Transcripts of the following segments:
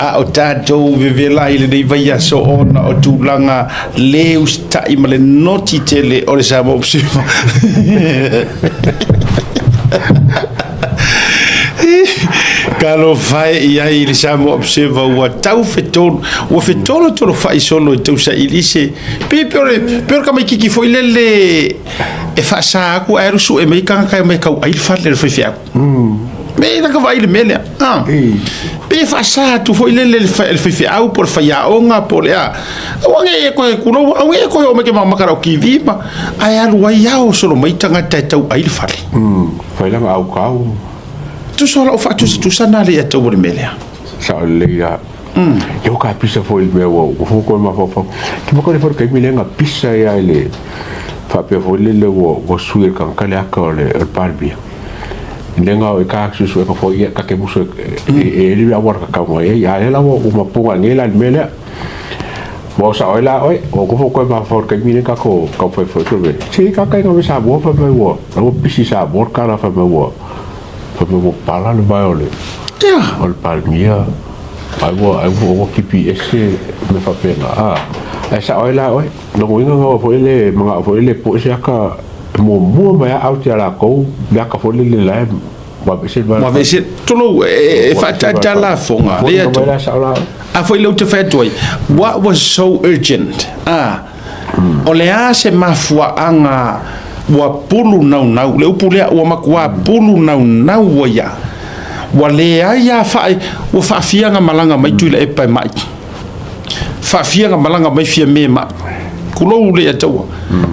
A o tatou vevela i lenei vaiaso ona o tulaga le usitai ma le noti tele o le Samoa Observer. Talofa e i ai i le Samoa Observer ua tau fetolu, ua fetolotolofa'i solo e tausaili se pei pei o le pei o le tamaitiiti foi lele e faasa atu ae alu sue mai tagata e omai e tauai le fale o le faifeau. Me la ka vaai i le mea lea. Ah. Pe e faasa atu foi lele le faifeau po o le faiaoga po o le a. Aua ne i e toe tulou, aua ne i e toe oo mai ke makamaka lau TV ma ae alu ai ao solo mai tagata e tauai le fale. Fai lana aukau. Tusa o lau faatusatusa na le ia tau o le mea lea. Sao lelei la. Ia ka pisa foi le mea ua ua foko e mafaufau. Te maka le foi le taimi lea na pisa ai lava i le faapea foi lele ua ua sui e le tagata le aka o le o le Palemia. Le nga o e ka suesuega foi ia ka te musu e e e le auala tatau mai ai. A lea la ua ua mapuga nei la i le mea lea. Ua o sao ai la oe, ua nofo koe mafaufau i le taimi lea tatou taumafai foi atu le mea. Se i tagata ina Samoa fai mai ua ua pisi Samoa le tala fai mai ua fai mai ua pala le vae o le o le Palemia ai ua ai ua ua tipi ese mea faapena a. Ae sao ai la oe, lona uiga na foi le manao foi le poe se aka e muamua mai lava out ia latou le aka foi lele la e Ua aveese tulou e faataataa lafoga lea atu. A foi lea ou te fai atu ai, what was so urgent? Ah, o le a se mafuaaga ua pulu naunau, le upu lea ua matua pulu naunau ai lava. Ua leai lava faa, ua faafia ona malaga mai Tuilaepa e mai. Faafia na malaga mai Fiame mai. Tulou le Ataua.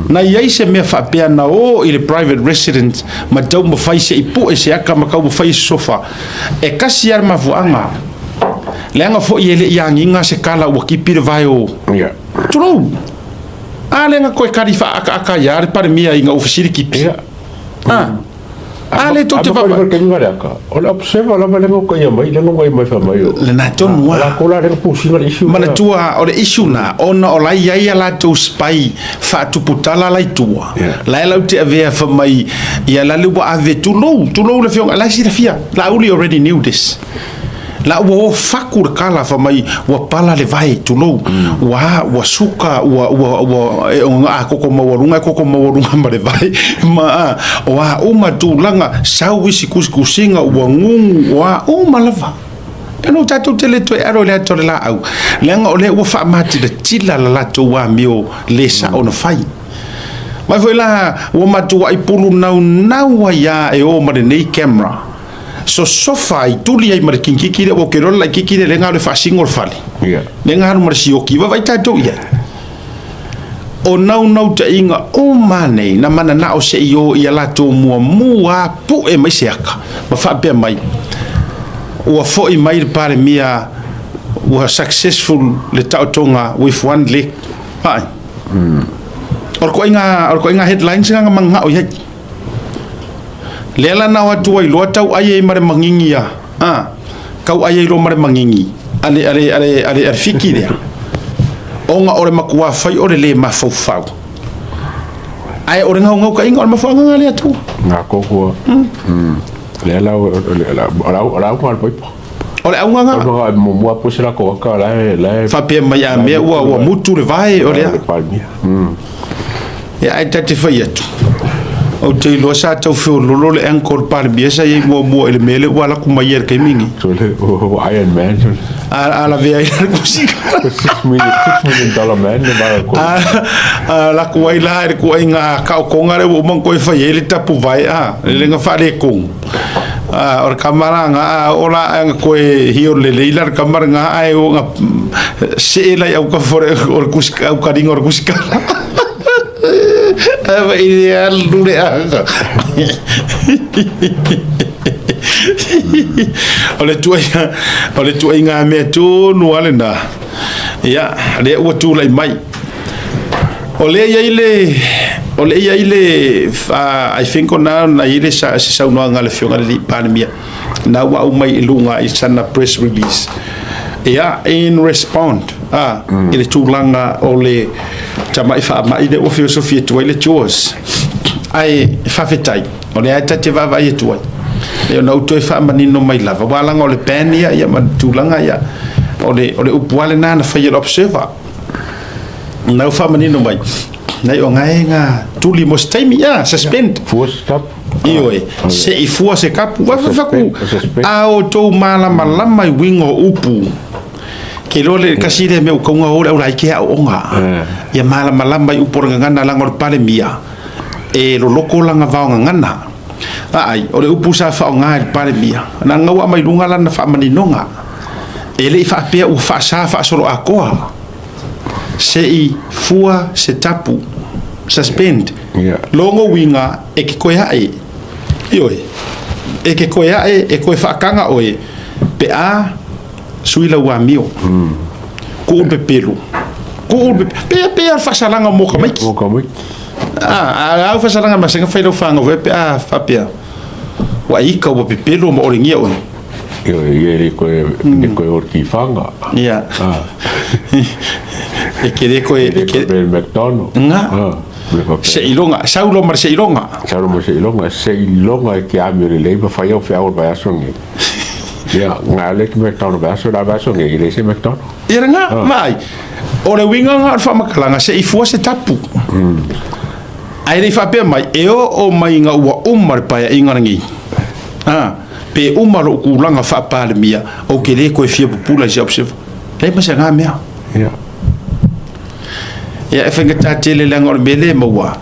Na i ai se mea faapea na o i le private residence ma taumafai se i pue se aka ma taumafai se sofa. E tasi lava le mafuaaga. Leaga foi e le i agiga se tala ua tipi le vae o. Tulou. A lea na toe kali faaakaaka ai lava le Palemia ina ua fesili tipi. A. A le tou te vaavaai. O le observer lava lea na ukaia mai, lea na ukaia mai fai mai o. Lena tonu lava. O latou la lea na push ina le issue. Manatua o le issue na, ona o la e i ai a latou spy faatuputala la i tua, la e latou te avea fai mai, ia la le ua ave, tulou, tulou le afioga, la e silafia, Laauli already knew this. La ua o faku le kala fa mai ua pala le vai tulou ua a ua suka ua ua ua e o a koko maualuga e koko maualuga ma le vai ma a o a uma tulaga sau isi kusikusiga ua gugu o a uma lava e no tatou te le toe alo i le ata o le laau leaga o lea ua faamatilatila la latou amio le sao na fai. Mai foi la ua matuai pulu naunau ai a e o ma lenei camera sosofa ai, tuli ai ma le kinkiki lea, ua ou te iloa le laitiiti lea, lea na alu e faasino le fale. Yeah. Lea na alu ma le sioki, vaavaai tatou i ai. O naunautaiga uma nei na mananao se i o ia latou muamua pue mai se aka ma faapea mai, ua foi mai le Palemia, ua successful le taotoga with one leg. Vaai. O le koaiga headlines na na mananao i ai. Lea la na o atu ai loa tau ai ai ma le magigi a, a, tau ai ai loa ma le magigi a le, a le, a le, a le, a le Fiti lea. Ona o le matua fai o le le mafaufau. Ae o le gaogaokaiga o le mafuaaga lea atu. Ngā kōkua. Lea la o le o le auga o le paipa. O le auga ngā. O le muamua puse la ko aka la la. Faapea mai a mea ua ua mutu le vae o lea. Ia ae ta te fai atu, ou te iloa sa tau feololo le uncle Palemia sa i ai muamua i le mea lea ua alu atu mai ai i le taimi lenei. Sole, ua Iron Man. Sole. A, a lavea ai la le kusika. $6 million man le vae o koe. A, a laku ai la i le kuaiga taotoga lea ua uma ona toe fai ai le tapuvae, a, le lega faaletonu. A, o le tama la na, a oo la ae na toe hiolo lelei la le tama lena ae ua na see la i autafa o le kusika, aukaliga o le kusikala. Ae i le alu le aga. O le tuaiga, o le tuaiga mea tonu lava lena. Ia, lea ua tulai mai. O lea e i ai le, o lea e i ai le, I think o na na i ai le se saunoaga a le Afioga i le Palemia, na ua aumai i luga i sana press release. Ia, in respond i le tulaga o le tamai faamai lea ua feosofi atu ai le JAWS. Ae faafetai, o lea ta te vaavaai atu ai. E ona ou toe faamanino mai lava, aua leaga o le ban ia, ia ma le tulaga ia, O le, o le upu lava lena na fai e le Observer. Na ua faamanino mai, nai o gaega tuli mo se taimi, ia, suspend. Fua se tapu. Ioe, se i fua se kapu. Wa faku, a outou malamalama i uiga o upu. Ke iloa le kasi lea mea ua kauga o le aulaiki e aooga. Ia malamalama i upu o le gagana leaga o le Palemia e loloko lana vao gagana. Aai, o le upu sa faaaoga e le Palemia, na gaua mai luga lana faamaninoga. E le i faapea ua faasa faasoloatoa. Se i fua se tapu, suspend, logo uiga e ke koe ae. Ioe, e ke koe ae, e koe faakaga oe, pe a sui lau amio. Kuu le pepelu. Kuu le pepelu. Pe pe a faasalaga mo ka maiki. Mo ka maiki. A au faasalaga ma senga fai lau whanga pe a faapea. Ua ika ua pepelu ma orengia oe. Ioe, ia le koe, le koe o ki whanga. Ia. E ke le koe... E ke le McDonald. Nga. Seiloga, saulo ma le seiloga. Saulo ma le seiloga, seiloga e ke amio lelei ma fai au feau o le vaiaso lenei. Ia, nga le ki McDonald vaiaso, la vaiaso lenei, e le se McDonald. Ia nga, mai. O le uiga nga o le faamatalaga, se i fua se tapu. Ae le i faapea mai, e oo mai ina ua uma le paeaiga lenei, a, pe uma lou tulaga faa-Palemia, ou te le toe fia pupula i se observer. Leai ma se aga mea. Ia. Ia, e faigata tele leaga o le mea lea e maua,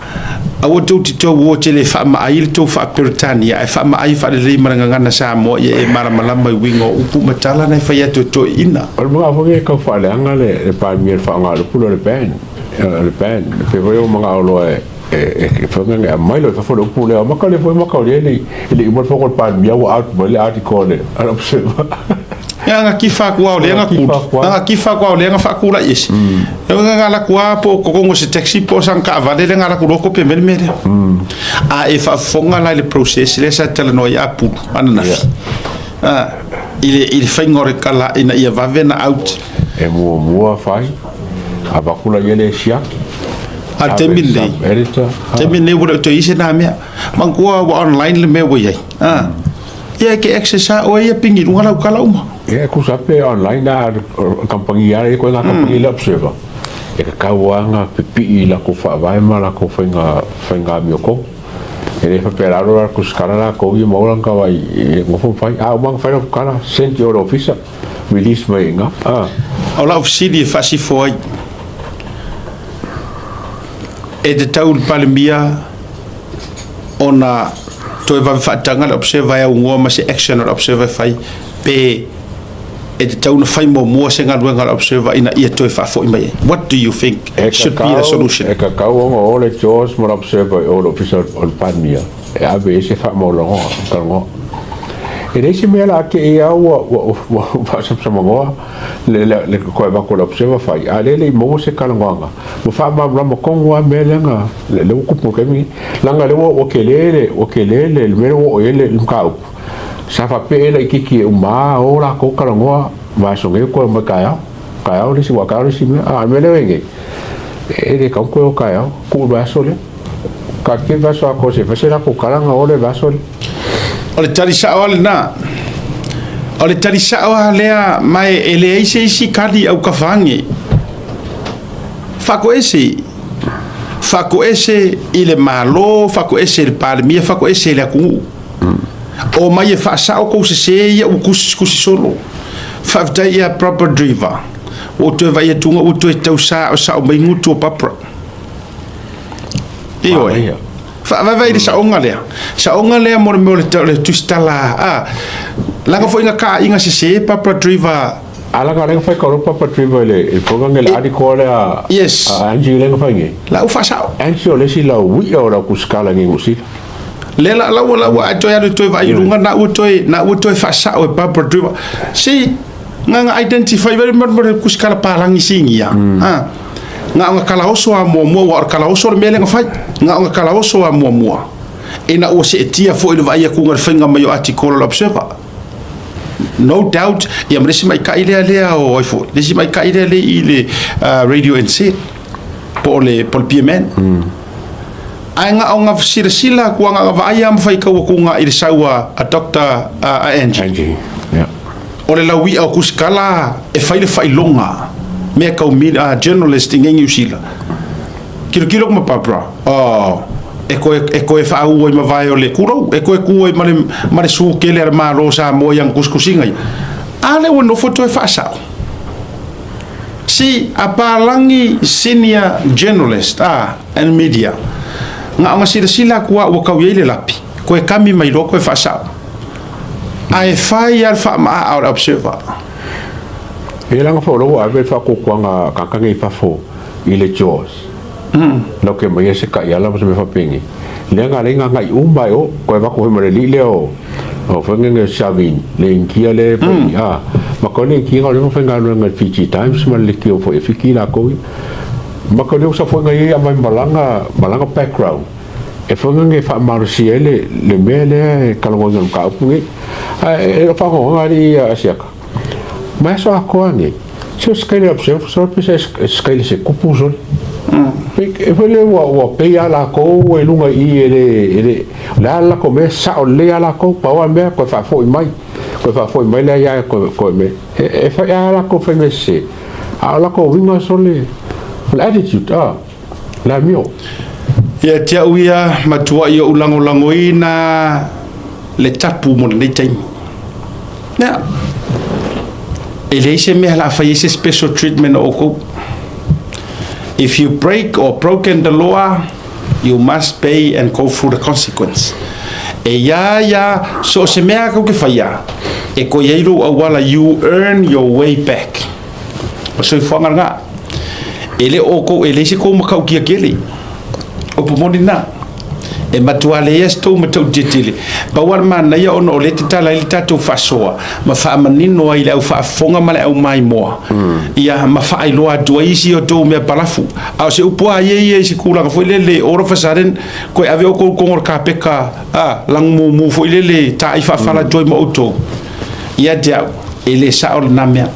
aua tou te tau o tele e faamaai le tou faa-Peretania, ae faamaai faalelei ma le gagana Samoa ia e malamalama i uiga o upu ma tala na e fai atu e toeaiina. O le mea foi e tau faaleaga le Palemia i le faaaoga o le upu lea o le ban, o le ban, pei foi ua manao loa e e fai e aumai loa i fafo le upu lea. Maka le foi maka o le e le i uma le fono a le Palemia ua out mai le article a le Observer. Ia nga kifa aku ao lea nga kuli. Nga kifa aku ao lea nga faakula isi. E nga nga la kua po kokongo se taxi po sang ka vale le nga la kuloko pe mele mele. A e faafofoga la i le process lea sa talanoa i Apulu ananafi. A i le faiga o le kala ina ia vave na out. E muamua fai, avatu la ia le siaki. A le taimi lenei, taimi lenei ua le o toe i ai se na mea. Manatua ua online le mea ua i ai. A. Ia e ke access a oe ia pigi i luga lau tala uma. Ia e tusa pe online a kamupani a koe nga kamupani le Observer. E tatau lava ona pipii i latou faavae ma latou faiga faiga amiotonu. E le faapea lalo la tusitala latou ia maua lana tala i nofo ma fai. A uma ona fai lau tala, send i o le ofisa, release mai i ina. O lau fesili e faasifo ai, e tatau i le Palemia ona toe vave faataga le Observer e aunoa ma se action a le Observer e fai, pe e tatau ona fai muamua se galuega a le Observer ina ia toe faafoi mai ai? What do you think should be the solution? E kakau ona o le Jaws ma le Observer i o le Ofisa o le Palemia e ave i ai se faamaulaloga, talanoa. E leai se mea la te i au ua faasamsamanoa le toe avatu o le Observer fai, a o lea e le i maua se talanoaga ua faamalamalama tonu lava mea lea na lea ua tupu i le taimi lenei. Leaga o lea ua tele le ua tele le mea lea ua oo i ai le mataupu. Sa faapea e laitiiti e uma lava o latou talanoa vaiaso nei toe omai taeao, taeao le isi aua taeao le isi mea. A o le mea lea ua i ai nei, e le tatau ona toe o taeao, tuu i le vaiaso lea. Taatia le vaiaso atoa se i fai se latou tala ona o lea i le vaiaso lea. O le tali sao lava lena. O le tali sao lava lea, ma e leai se isi kali aukafage. Faakoese, faakoese i le Malo, faakoese i le Palemia, faakoese i le atunuu. Omai e faasao kou sese ia ua tusitusi solo. Faafetai ia Barbara Driver, ua ou toe vaai atu ua toe tau saosao mai gutu o Barbara. Ioe. Faavaivai le saoga lea. Saoga lea mo le mea o le tusitala. A, leaga foi na taaiga sese Barbara Driver. A leaga lea na fai kau Barbara Driver i le program le article lea. Yes. A Angie lea na fai nei. La ua faasao. Angie o le isi lau uia o lau tusitala nei Niu Sila. Lea la la ua la ua toe alu toe vaai i luga na ua toe na ua toe faasao e Barbara Driver. Si nga nga identify very much mo le tusitala palangi singia. A nga o kalaoso a muamua ua o le kalaoso le mea lea na fai. Nga o kalaoso a muamua. Ina ua seetia foi le vaai atu le faiga mai o article o le Observer. No doubt, ia ma le isi maikai lea lea o ai foi. Le isi maikai lea lea i le Radio NZ po o le po o le PMN. Ae nga o nga silasila atu nga nga vaai a ma faitau atu nga i le sau a Dr. a Angie. Angie, yeah. O le laui'a o Kusikala e fai le faailoga mea kau journalist i Niu Sila. Tilotilo aku ma Barbara, oh, e koe, e koe faaua i mavae o le kulou, e koe ku ai ma le, ma le su kele a le Malo o Samoa i ana tusitusiga ia. A lea ua nofo toe faasao. Si a palagi senior journalist ah, and media, na ona silasila atu a ua kau i ai le lapi, koe kami mai loa koe faasao. Ae fai lava le faamaaa o le observer. E laga foi o la ua ave le faakuakuaga a tagata i fafo i le Jaws. Lau ke mai se taiala ma se mea faapeni. Lea na alai na agai uma e o, koe avatu foi ma le alii lea o o foi nene Savin, le Initia lea foi a, ma koe le Initia na o lea na faigaluega i le Fiji Times ma le Leitio foi e Fiti latou ia. Ma koe lea ua safoina ia aumai malaga malaga background e foi nene e faamalosia ai le le mea lea e talanoaina i le mataupu nei. Ae e le o faanoanoa alii ia Asiata. Ma e aso atoa nei. Se o se observe sole pe se skai se kupu sole. E foi le ua ua pei a lakou e luga i e le e le le a lakou mea sao lelei a lakou pau a mea koe faafoi mai koe faafoi mai le aia koe koe me e e fai a lakou fai mea sese a o lakou uiga sole o le attitude a le amio. Ia te au ia, matuai ou lagolagoina le tapu mo lenei taimi. Ia, e leai se mea o le a fai ai se special treatment o outou. If you break or broken the law, you must pay and go through the consequence. E ia ia, so o se mea kou te whaia, e koe ai lou auala, you earn your way back. O soifuaga lena. E le o kou, e leai se kou matautia tele. O upu moni lena. E matua leai se tou matautia tele. Pau lava le manaia ona o lea e tatala ai le tatou faasoa ma faamanino ai i le au faafofoga ma le au maimoa. Ia ma faailoa atu ai isi o tou mea palafu. A o se upu lava ia ia i se tulaga foi lele, all of a sudden, toe ave outou i totonu o le kapeta, a, lagumumu foi lele, taai faafala atu ai ma outou. Ia te au, e le sao lena mea.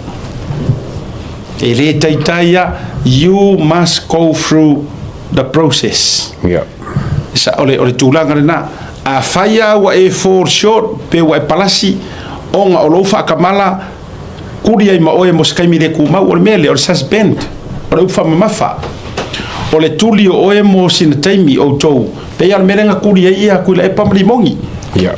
E le taitai a, you must go through the process. Yeah. Sa, o, le, o le tulaga lena. Afai lava ua e fall short pe ua e palasi, ona o lou faakamala, kuli ai ma oe mo se taimi le tumau, o le mea lea, o le suspend, o le upu faamamafa. O le tuli o oe mo sina taimi outou, pei lava o le mea lea na tuli ai ia Tuilaepa ma Limoni. Yeah.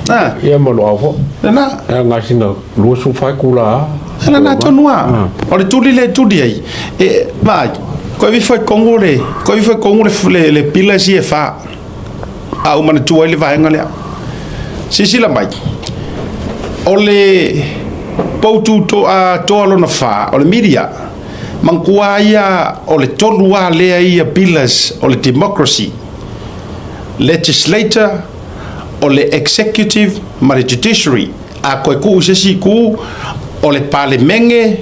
Ah. Ia ma Loau foi. Lena. Ia gasina 24 itula a. Lena tonu a. O le tuli lea e tuli ai. E, vaai, koe avi foi tonu le, koe avi foi tonu le, le, le pila si e fa. A ou manatua ai le vaega lea. Silasila mai, o le poutu to, a, toa lona fa, o le media, manatua ia o le tolu a lea ia pillars o le democracy, legislator, o le Executive ma le Judiciary, a toe tuu i se isi itu, o le Palemene,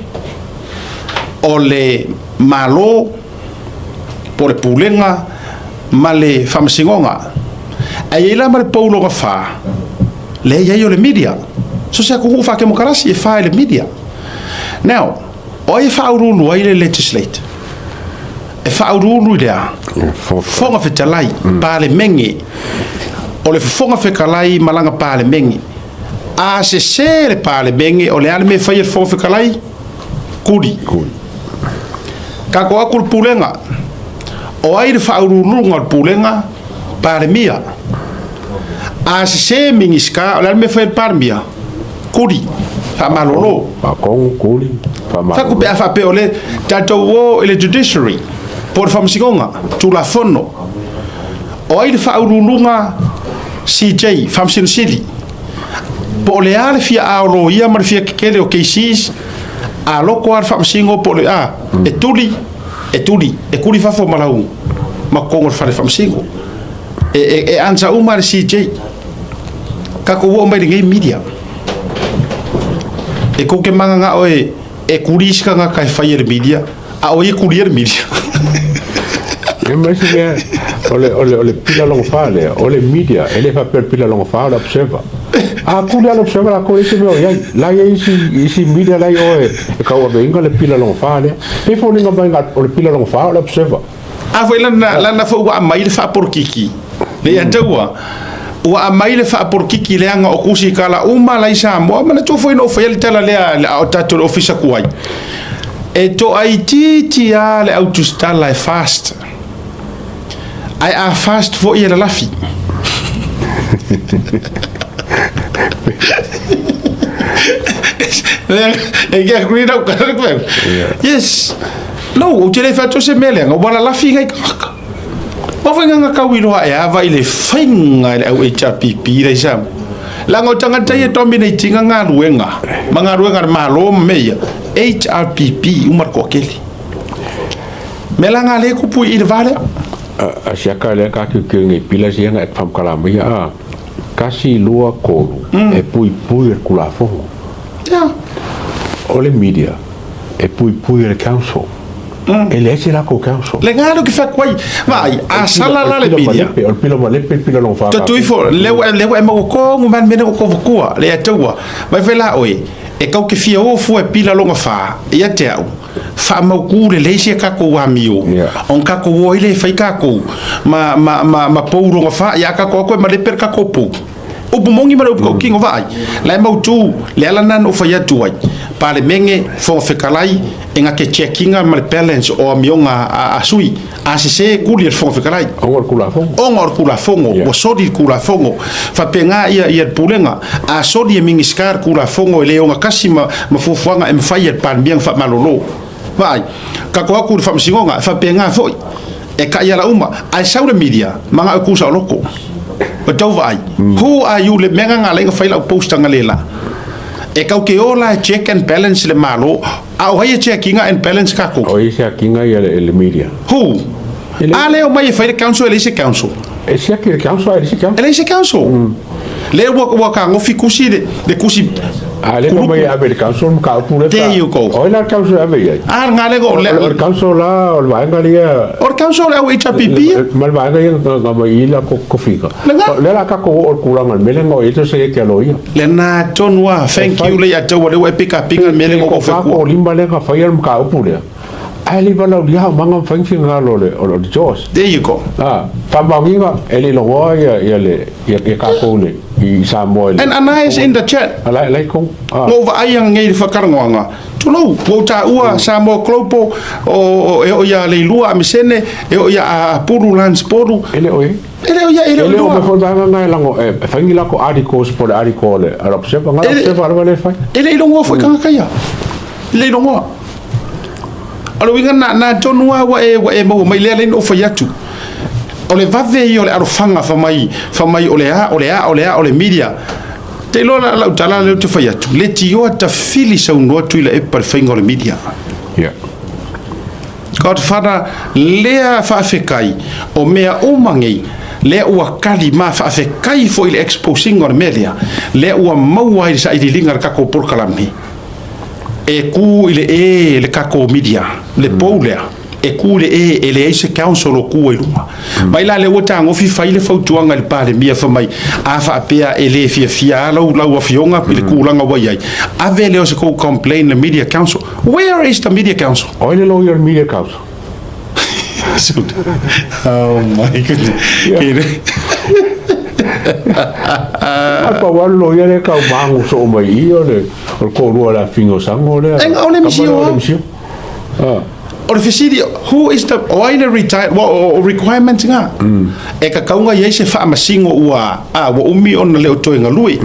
o le Malo, po o le Pulega ma le Faamasinoga. Ae i ai la ma le pou lona fa, lea e i ai o le media. So se atunuu faatemokarasi e fa i le media. Now, o ai e faauluulu ai le Legislator? E faauluulu i le a? Fofoga Fetalai, Palemene. O le Fofoga Fetalai ma lana Palemene. A sese le Palemene, o le a le mea e fai e le Fofoga Fetalai? Kuli. Tatou atu le Pulega. O ai le faauluuluga o le Pulega? Palemia. A sese Minisita, o le a le mea e fai e le Palemia? Kuli. Faamalolo. Faatonu, kuli, faamalolo. Fai pe a faapea o le tatou o i le Judiciary, po o le Faamasinoga, Tulafono. O ai le faauluuluga CJ, Faamasino Sili? Po o le a le fia ao loia ma le fia kekele o cases, a loko lava le Faamasino po o le a, e tuli, e tuli, e tuli fafo ma lau ma totonu o le fale Faamasino. E, e, e answer uma le CJ. Tatou oo mai lenei media. E kou te mangangao e, e kuli isi tagata e fai e le media, a o ia e kulia le media. Ia ma isi mea, o le, o le, o le pila logo fa lea, o le media, e le faapea le pila logo fa o le observer. A kuli a le observer lakou e leai se mea o i ai. La i ai isi, isi media la i o e, e tauaveina le pila logo fa lea. Pei foliga mai o le pila logo fa o le observer. A foi lana, lana foi ua aumai le faapolokiki, le ia taua. Ua aumai le faapolokiki leaga o kusikala uma la i Samoa, manatua foi na ou faia le tala lea a o tatou i le ofisa tuai, e toaitiiti lava le au tusitala e fast, ae a fast foi e lalafi. E ke agree lau kala le koe. Yes. No, ou te le fai atu se mea leaga, ua lalafi ngai tagata. Ma foi nganga kau i loa e ava i le whainga i le au HRPP rei sa. Langa o tangata ia dominate inga galuega, ma galuega a le Malo ma mea ia, HRPP uma le toatele. Mea la nga le kupu i le va lea. A siaka lea ka kiukiu ngai pila sia nga e whamkalamia a kasi lua kolu e pui pui e kulafono. Yeah. O le media e puipui e le council. E leai se lakou council. Le galo ki wha kuai. Vaai, a sala la le media. O le pila malepe, le pila longa wha. Tatu ifo, le ua e maua kongu man mene o kovakua, le ataua. Vai fai la oe, e kau ke fia ofu e pila longa wha, ia te au. Wha mauku le leisi e kako amio. On kako o ile whai kako, ma pou longa wha, ia kako ako e malepe le kako pou. Upu moni ma le upu kaukino vaai. La e mautu, le ala nana o fai atu ai. Palemene, Fofoga Fetalai, e nga ke checkinga ma le balance o amioga a sui. A sese kuli e le Fofoga Fetalai. Onga o le Kulafono. Onga o le Kulafono, ua soli le Kulafono. Faapena ia ia le Pulega, a soli e Minisita le Kulafono e le ogatasi ma ma fuafuaga e mafai e le Palemia ona faamalolo. Vaai, kako atu i le Faamasinoga, e faapena foi. E kai ala uma, ae sau le media, ma na o ku saoloko. O tau vaai, who are you le mea nga lenga fai lau post anga le la. E kau ke ola e check and balance le malo, a o hai e checkinga and balance kako. O i se akinga ia le media. Who? A le o mai e fai le council e le se council. E siaki le council a e le se council. E le se council. Le ua ka ngofi kusi le kusi. A le mai ave le council ma ka upu le. There you go. O ila le council ave ia. A nga le go le. O le council la o le vaenga lia. O le council le au HRPP. Ma le vaenga ia nga mai ila ko kofika. Le la ka ko o le kulanga le mele ngo ito se ke alo ia. Le na tonu a thank you le ia tau le ua e pika pinga mele ngo ko feku. Ko limba le ka fai al ka upu le. Ai le vala lia manga fai finga lo le o le Jos. There you go. Ah, whamaunginga e le longoa ia le ia ka kou le i Samoa le. And Ana is in the chat. Ala lai kou. Ah. Ngo vaai anga ngei le whakarangoanga. Tulou, ua taua Samoa Global o e o ia Leilua Amisene, e o ia a Pulu Lance Polu. E le oe. E le o ia e le o E le o me fo vanga ngai lango e whangi lako articles po le article le. Ala observe nga observe ala le whai. E le ilongoa foi kanga kaya. E le ilongoa. O le uiga na tonu a ua e maua mai lea le o fai atu. O le vave ia o le alofaga fa mai o le a o le a o le a o le media. Te iloa la lau tala lea ou te fai atu. Le tioa tafili saunoa atu i la epa le faiga o le media. Yeah. Godfather lea faafekai o mea uma nei lea ua kali ma faafekai foi le exposing o le mea lea. Lea ua maua ai le sailiiliga le takou polokalame. E ku i le e le takou media, le pou lea. E ku le e e leai se council o ku ai luga. Mai la le ua tagofi fai le fautuaga i le Palemia fa mai a faapea e le fiafia a lau afioga i le kulaga ua i ai. Ave lea o se kou complain le media council. Where is the media council? O le lo ia media council. Oh my goodness. Yeah. Ai pa wa lo ia le kau mangu so mai i o le o ko lua la fingo sango le. E o le misio. O le misio. Ah. O le fesili, who is the, o ai le retired, o requirement nga? E ka kaunga iai se whaamasingo ua, a, ua umi ona le o toe ngalui.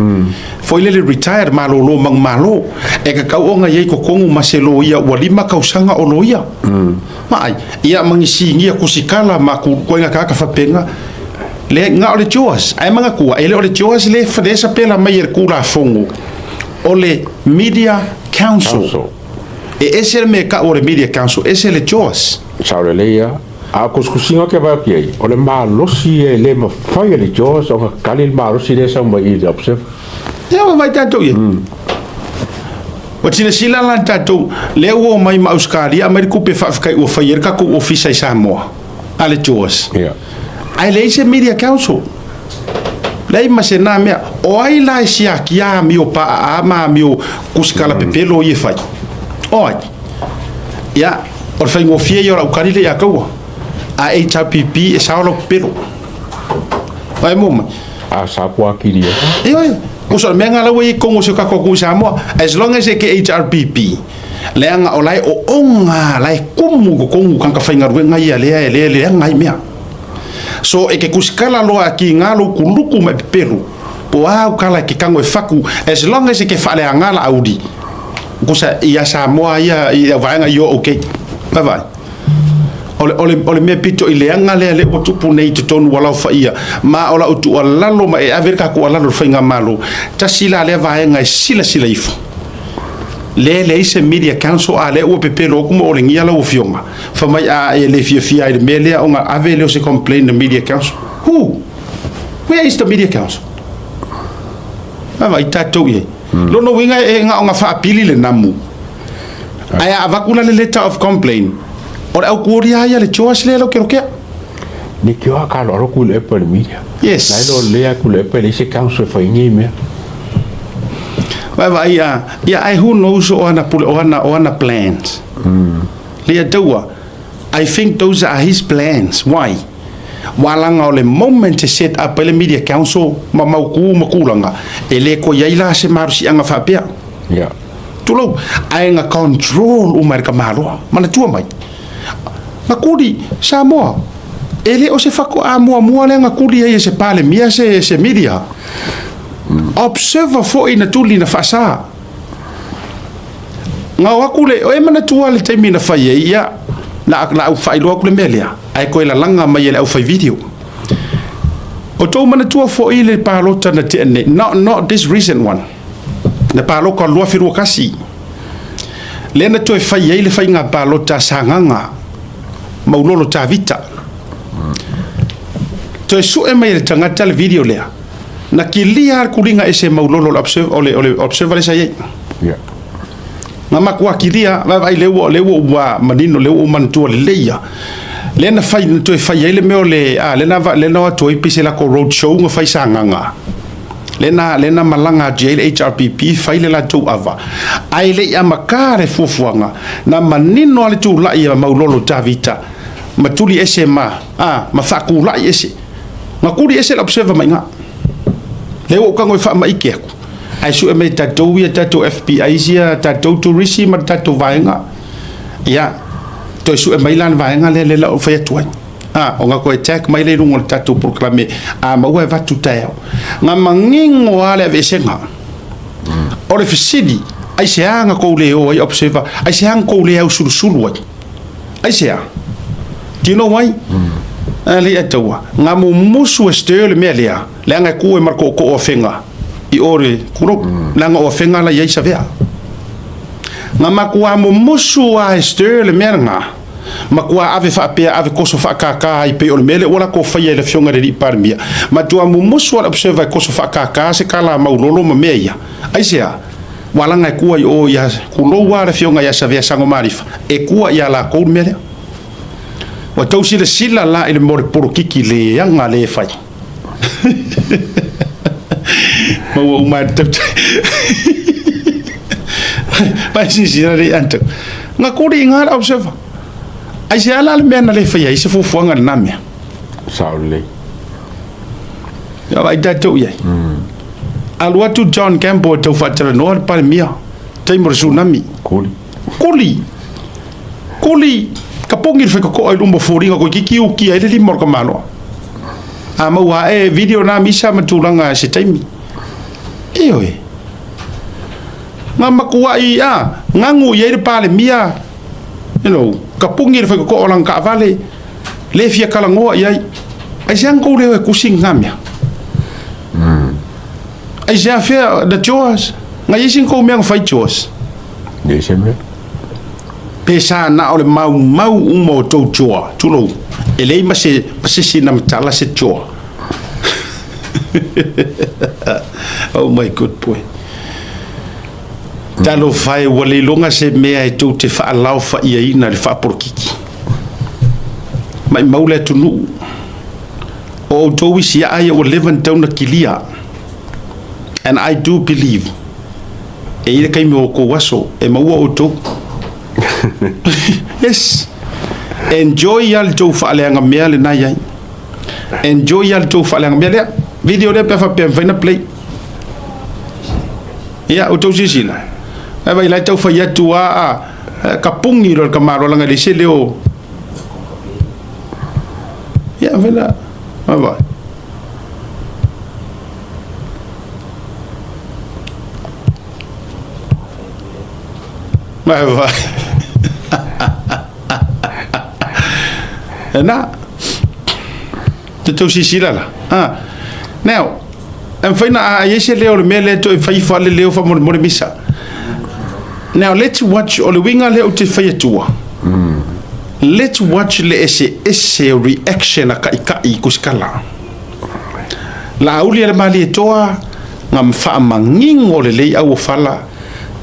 Foi le retired malolo mang malo. E ka kau onga iai kokongu ma se lo ia ua 5 kausanga o lo ia. Ma ai, ia mangisi ngia kusikala ma ku koinga kaka whapenga. Le nga o le Joas, ai manga kua, e le o le Joas le whanesa pela mai e kula fongo. O le Media Council. Council. E ese le me ka o le Media Council, ese le Joas. Sa le le ia. A kuskusinga ke vai ki ai. O le malosi e le mawhai le Joas o ka kali le malosi le sa mai i le observe. Ia wa vai tātou ia. Wa tila sila la tātou, le ua mai ma Australia, mai le kupe whaafekai ua whai e le kako ofisa i Samoa. A le Joas. Yeah. Ai le ise Media Council. Lei ma se nā mea, o ai la e siaki a mio pa a ma mio kusikala pepelo i e whai. O ai. Ia, o le whaingofie i o lau karile ia kaua. A HRPP e sao lau pepelo. Ai mo mai. A sa pua kiri e. Ioe, uso le mea la ua i kongo se kako ku Samoa, as long as e ke HRPP, leaga o lae o onga, lae kumu ko kongu kanka whaingaruenga ia lea e lea lea ngai mea. So e ke kusikala loa ki ngā lo kuluku me pepelu, po au kala ke kango e faku, as long as e ke whaale a ngā la auri, kusa ia Samoa ia, ia vaenga i o okay. Bye bye. O le mea pito i leaga lea le ua tupu nei totonu ua laofaia ma o lau tuualalo ma e ave le tatou alalo i le faigamalo tasi la lea vaega e silasila ifo lea e leai se media council a lea ua pepelo atu ma olegia lau afioga fai mai a e le fiafia ai i le mea lea ona ave lea o se complaint i le media council. Who? Where is the media council? Vaavaai tatou i ai. Lona uiga e na ona faapili le namu. Ae a avatu la le letter of complaint, o le aukuoli lava ia le choice lea lau kelokea. Ni ke oa ka alo ku le epa le media. Yes. Nai lo le aku le epa le se council fa ingi mea. Vai vai ia, ia ai who knows o ana pule o ana o ana plans. Lea taua, I think those are his plans. Why? Walanga o le moment e set up ai le media council ma mauku ma kulanga, e le ko iai la se marosianga faapea. Yeah. Tulou, ae na control uma e le Kamaloa. Manatua mai. Na kuli, Samoa, e le o se fakoa muamua lea na kuli ai e se Palemia se, se media. Observer foi na tuli na faasa. Na o aku le, o e manatua le taimi na fai ai, ia, na, na au faailoa aku le mea lea, ae koe lalaga mai e le aufai video. O tou manatua foi le palota na tea nei, not, not this recent one. Na palota o le 2021, lea na toe fai ai le faiga palota a Sagaga Maulolo Tavita. Toe sue mai e le tagata le video lea, na kilia le kuliga ese Maulolo o le observer, o le, o le observer lea sa i ai. Yeah. Na matua kilia, vaavaai lea ua, lea ua ua manino, lea ua ou manatua lelei ia. Lea na fai, na toe fai ai le mea o le, a, lea na, lea na o atu ai pei se latou road show na fai Sagaga. Lea na, lea na malaga atu i ai le HRPP fai le latou ava, ae le i amata le fuafuaga, na manino lava le tulai a Maulolo Tavita ma tuli ese ma, a, ma faatulai ese. Na tuli ese le observer mai ina. Lea ua ou tago e faamaite atu, ae sue mai tatou ia tatou FBIs ia, tatou turisi ma le tatou vaega, ia, toe sue mai la le vaega lea, lea la ou fai atu ai. A, ona toe tag mai lea i luga o le tatou polokalame a maua e avatu taeao. Na manino lava le aveesega. O le fesili, aisea na tou le o ai observer, aisea na tou le ausulusulu ai? Aisea? Do you know why? A le ataua, na mumusu e stir le mea lea, leaga e ku e ma le tootoo o Afega i o le kulou, leaga o Afega la i ai Savea. Na matua mumusu lava e stir le mea lena, Matua ave faapea ave koso faakākā ai pei o le mea lea ua latou faia i le Afioga i le Alii Palemia. Matua mumusu lava le observer e koso faakākā se kala maulolo ma mea ia. Aisea? Ua laga e kua i o ia kulou lava le Afioga ia Savea Sagomaalifa e kua ia lakou le mea lea. Ua tou silasila la i le mea o le polokiki leaga lea e fai. Maua uma e le tautai. Vai silasila le antou. Na kuli i ngā le observer. Ai se ala le mea na le faia ai se fuafuaga i lena mea. Sao lelei. Ia vaai tatou i ai. Alu atu John Campbell e tau faatalanoa le Palemia, taimi o le tsunami. Kuli. Kuli. Kuli. Ka pogi le faikokoa i luma o foliga toeitiiti ukia ai le lima o le tamaloa. A maua ae video na misa ma tulaga se taimi. Ioe. Nga matuai a gagu i ai le Palemia, you know, ka pogi le faikokoa o lana taavale, le fia talanoa i ai. Aisea na tou le o e tusi lena mea? Aisea fea the chores? Na i ai se na tou mea na fai chores? Leai se mea. Pe sa na o le maumau uma o tou joa, tulou, e leai ma se, ma se isi na matala se joa. Oh my good boy. Talofa e, ua le iloga se mea e tou te faalaofaiaina i le faapolokiki. Maimau le atunuu. O outou isi aa ia ua leva ona tatau ona kilia. And I do believe e i ai le taimi o outou aso e maua outou. Yes. Enjoy lava le tou faaleaga mea lena i ai. Enjoy lava le tou faaleaga mea lea. Video lea pe a faapea e mafai ona play. Ia, outou silasila. Ae vaai la e tau fai atu a, a, kapugi loa le tamaloa leaga e leai se leo. Ia, vela, vaai. Vai, vai. Lena. Te tau silasila la. Ah. Now, e mafai na a i ai se leo o le mea lea toe fai ifo lava le leo faamolemole misa. Now, let's watch, o le uiga lea ou te fai atua. Let's watch le eseese o reaction a Kaʻikaʻi i Kusikala. Laauli a le Malietoa, nga faamagino lelei auofala,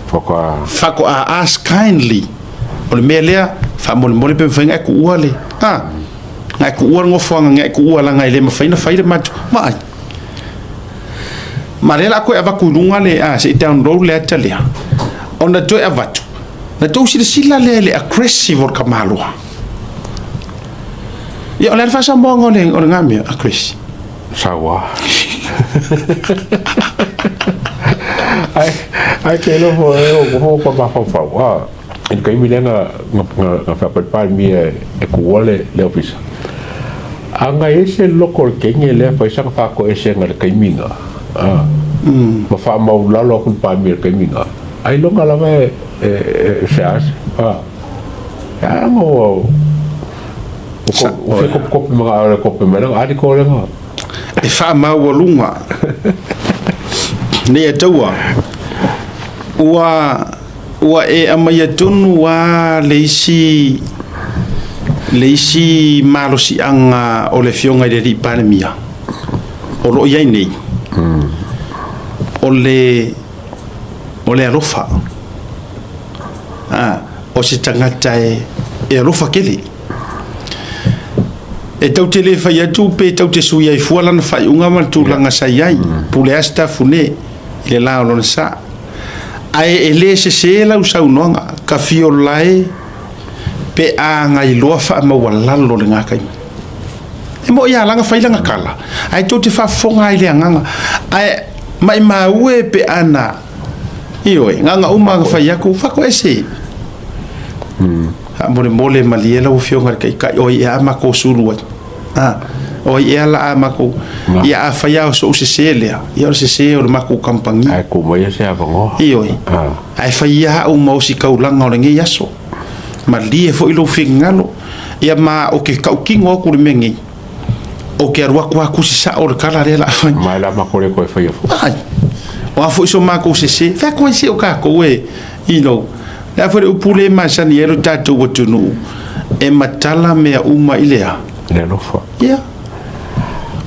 faatoa ask kindly, o le mea lea, faamolemole pe mafai ona e tuua le, a, na e tuua le nofoaga, na e tuua leaga e le mafai ona fai le matou, vaai. Ma lea o le a toe avatu i luga le, a, se i download le ata lea, ona toe avatu, na tou silasila lea i le aggressive o le tamaloa. Ia, o le a le faasamoaga o le, o lena mea, aggressive? Saua. Ai, ai ke iloa foi e o ko ko mafaufau. Ah, i le taimi lea na na na faapea le Palemia e tuua le le ofisa. A na i ai se loko o le kenge lea fai sana faatoesega i le taimi na. Ah. Ma faamaulalo atu le Palemia i le taimi na. Ailoga lava e e e se ase. Ah. E a na ua Ua fia kopikopi ma ngā kopi mai langa ariko lenga. E faamaualuga nei e taua, ua, ua e aumaia tonu lava le isi, le isi malosiaga o le Afioga i le Alii Palemia o lo o i ai nei, o le, o le alofa. A, o se tagata e, e alofa tele. E tau te le fai atu pe tau te sui ai fua lana faaiuga ma le tulaga sa i ai, pule a Sitafune i le la o lona sa. Ae e le sese lau saunoaga, ka fiolae pe a gailoa faamaualalo le gataima. E moʻi a laga fai lana tala, ae tou te faafofoga ai i le agaga. Ae maimau e pe ana, ioe, gaga uma na fai atu, faatoese. Faamolemole malie lau Afioga i le Taitai, o ai ea a matou sulu ai? A, o ai ea la a matou, ia afai lava o sou sese lea, ia o le sese o le matou kamupani. Ae tuu maia se avanoa. Ioe, ae fai ia au ma ositaulaga o lenei aso. Malie foi lou finagalo, ia ma ou te tautino atu i le mea nei, ou te alu atu lava tusi sao le tala lea o le a fai. Ma e la matou le toe faia foi. Ai, o a foi so matou sese, fai atu ai se o tatou e, you know, le a foi le upu lea e masani ai lo tatou atunuu, e matala mea uma i le a? Le alofa. Ia.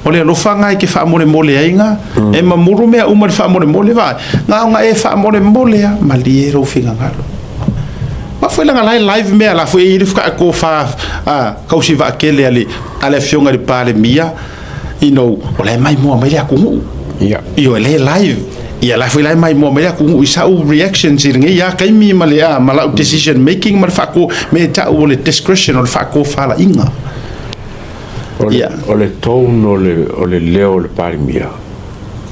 O le alofa na e te faamolemole ai na, e mamulu mea uma i le faamolemole, vaai, na ona e faamolemole lava, malie lou finagalo. Aua foi leaga la e live mea la foi e i ai le tofa tausi vaatele a le a le afioga i le Palemia, you know, o la e maimoa mai le atunuu. Ia. Ioe, la e live. Ia la foi la e maimoa mai le atunuu i sau reactions i lenei lava taimi ma le a ma lau decision making ma le faako mea e tau o le discretion o le faatofalaiga. O le, o le tone o le, o le leo o le Palemia,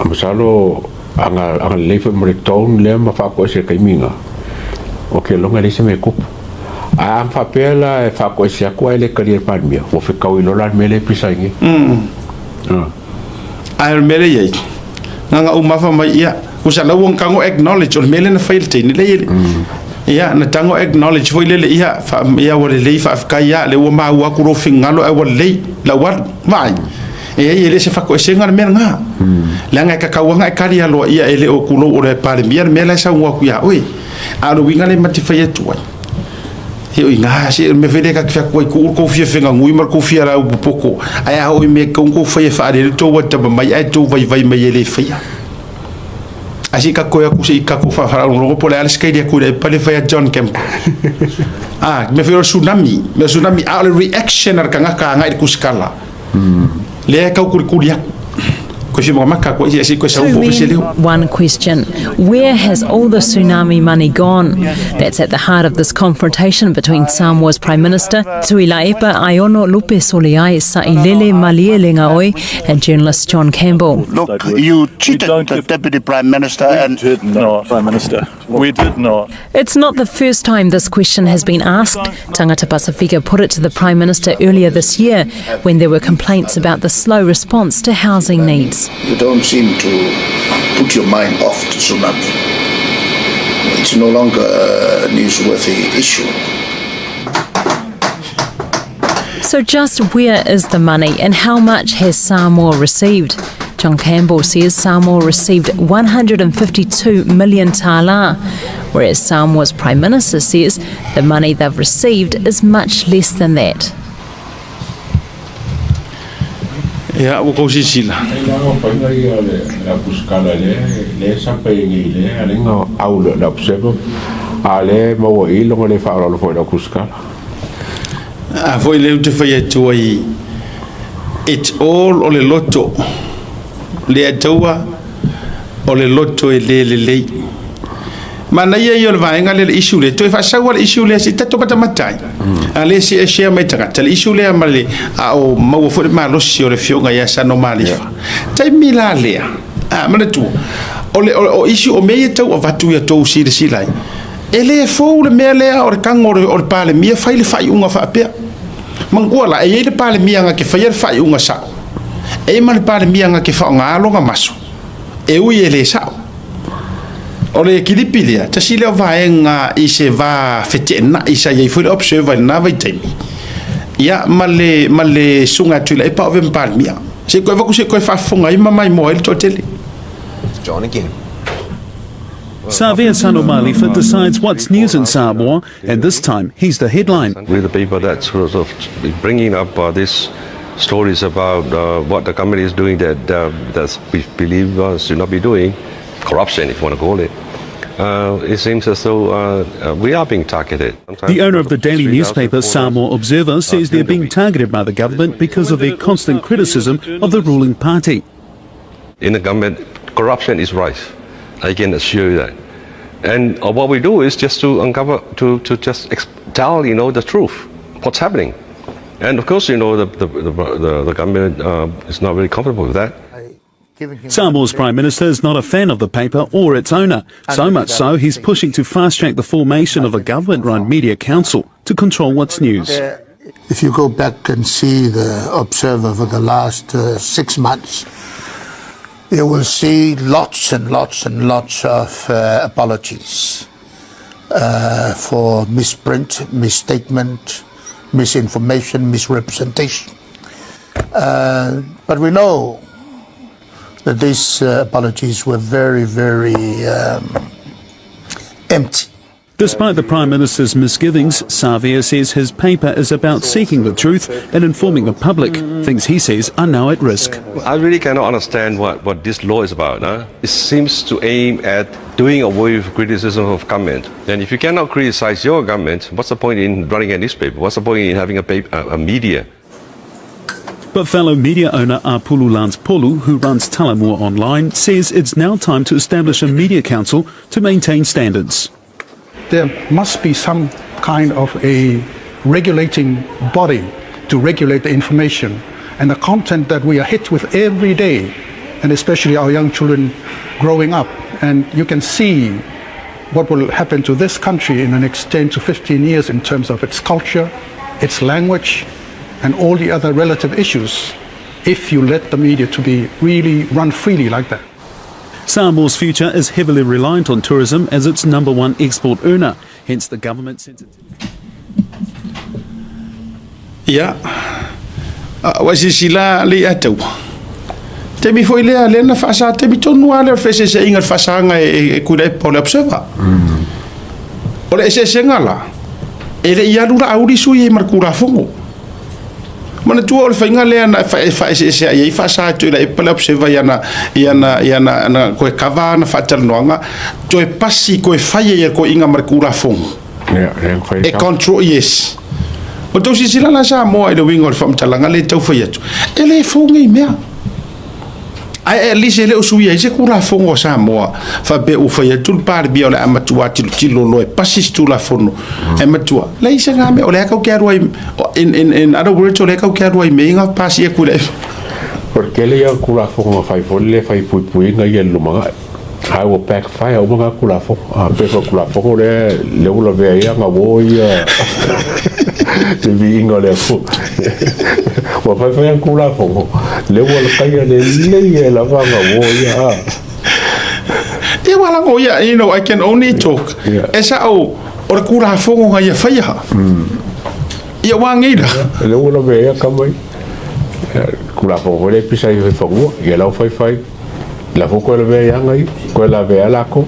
masalo aga, agalelei foi ma le tone lea ma faatoese i le taimi lena, o ke loga e leai se mea e tupu. Ae a faapea la e faatoese atu ae le talia e le Palemia, ua fetaui loa la le mea lea e pisa ai nei. Ae o le mea lea e i ai, na ona ou mafa mai, ia, usa la ua tago acknowledge, o le mea lea na fai i le teine lea i le, ia, na tago acknowledge foi lele, ia, fa, ia ua lelei, faafetai lava, lea ua maua atu lou finagalo ae ua lelei lau alu, vaai. E ai, e le o se fatoesega le mea lena. Leaga e tatau lava ona e tali aloaia e le o tulou o le Palemia le mea la e saunoa atu ia oe. A o le uiga lea ma te fai atu ai, se o i ina, se o le mea foi lea ta te fai atu ai, tuu le tou fia feganui ma le tou fia lau popoto, ae a oo i mea e tatau ona tou faia e faaali ai le tou atamamai ae tou vaivai mai e le faia. Ae se i tatou toe o atu se i tatou faalogologo po o le a le sikaili atu i le pale fai a John Campbell. Ah, mea foi o le tsunami, mea o le tsunami, a o le reaction a le tagata agai i le kusikala, lea e tau kulikuli atu. Koe fia makamaka koe ia se koe sau Two po men, leo. one question. Where has all the tsunami money gone? That's at the heart of this confrontation between Samoa's Prime Minister, Tuilaepa Aiono Lupesoliai Sailele Malielegaoi, and journalist John Campbell. Look, you cheated the Deputy Prime Minister and did not, Prime Minister. We did not. It's not the first time this question has been asked. Tangata Pasifika put it to the Prime Minister earlier this year when there were complaints about the slow response to housing needs. you don't seem to put your mind off the tsunami. It's no longer a newsworthy issue. So, just where is the money and how much has Samoa received? John Campbell says Samoa received 152 million tala, whereas Samoa's Prime Minister says the money they've received is much less than that. Ia, ua kou silasila. Ai la o painga ia le la puskala le le sa pe ngi le ale nga au le la observe a le maua i longa le whaaralo foi la kuskala. A foi lea ou te fai atu ai, it's all o le loto. Le Ataua, o le loto e le lelei. Manaia ia o le vaega lea le issue lea, toe faasaua le issue lea se i tatou matamata ai. A lea se e share mai tagata le issue lea ma le a o maua foi le malosi o le afioga ia Sano Malifa. Taimi la lea, a manatua, o le o issue o mea ia e tau avatu ia tou silasila ai, E le fou le mea lea o le tago o le Palemia fai le faaiuga faapea. Manatua la, e i ai le Palemia na te faia le faaiuga sao, e i ai ma le Palemia na te faaaoga lona maso, e ui e le sao. O le kilipi lea, tasi lea o vaega i se va feteenai sa i ai foi le Observer i lena vaitaimi, ia, ma le, ma le Susuga ia Tuilaepa o avea ma Palemia. Se i toe avatu se i toe faafofoga ai ma maimoa ai le toatele. John again. Savea Sano-Malifa decides what's news in Samoa, and this time he's the headline. We're the people that sort of bringing up these stories about what the company is doing that that we believe should not be doing, corruption, if you want to call it. It seems as though we are being targeted. The owner of the daily newspaper Samoa Observer says they're being targeted by the government because of their constant criticism of the ruling party. In the government, corruption is rife. I can assure you that. And what we do is just to uncover, to just tell, you know, the truth, what's happening. And of course, you know, the government is not very comfortable with that. Samoa's Prime Minister is not a fan of the paper or its owner, so much so he's pushing to fast-track the formation of a government-run media council to control what's news. If you go back and see the Observer for the last 6 months, you will see lots and lots and lots of apologies for misprint, misstatement, misinformation, misrepresentation. But we know that these apologies were very, very empty. Despite the Prime Minister's misgivings, Savea says his paper is about seeking the truth and informing the public, things he says are now at risk. I really cannot understand what this law is about. Huh? It seems to aim at doing away with criticism of government. And if you cannot criticize your government, what's the point in running a newspaper? What's the point in having a media? But fellow media owner Apulu Lance Polu, who runs Talamua Online, says it's now time to establish a media council to maintain standards. There must be some kind of a regulating body to regulate the information and the content that we are hit with every day, and especially our young children growing up. And you can see what will happen to this country in the next 10 to 15 years in terms of its culture, its language, and all the other relative issues if you let the media to be really run freely like that. Samoa's future is heavily reliant on tourism as its number one export earner, hence the government sensitivity. Ia, ua silasila le ia taua. Taimi foi lea, lea na faasa, taimi tonu lava lea o le feeseeseaiga i le faasaga e Tuilaepa o le Observer. O le eseesega la, e le i alu laauli sui ai ma le Tulafono. Manatua o le faiga lea na faaeseeseai ai faasa e Tuilaepa le Observer i ana, i ana, i ana, ana toe cover ana faatalanoaga, toe pasi, toe fai ai e le toeaina ma le Tulafono. E control, yes. O tou silasila la Samoa i le uiga o le faamatalaga lea e tau fai atu, e le fou nei mea. Ae at least e le o suia ai se Tulafono a Samoa faapea ua fai atu le Palemia o le a matua tilotilo loa e pasi se Tulafono e matua. Leai se ga mea, o lea kau ke alu ai, in other words, o lea kau ke alu ai mea inga pasi aku le. O le tele ia o Tulafono na fai foi lele e fai puipuiga ia i le lumanai. Ae ua backfire uma nga Tulafono. A pei foi o le Tulafono lea, lea ua lavea ai aga uo ia le viiga o le Atua. Ua fai fai ana Tulafono, lea ua lakaia lelei ai lava aga uo ia. A. Ia ua lago ia, you know, I can only talk. Yeah. E sa'o, o le Tulafono na ia faia. Ia ua ngei la. Lea ua lavea ai kama ia. Tulafono foi lea e pisa ai fanua, ia la ua fai fai. La fo koe lavea i aga ia, koe lavea a lakou.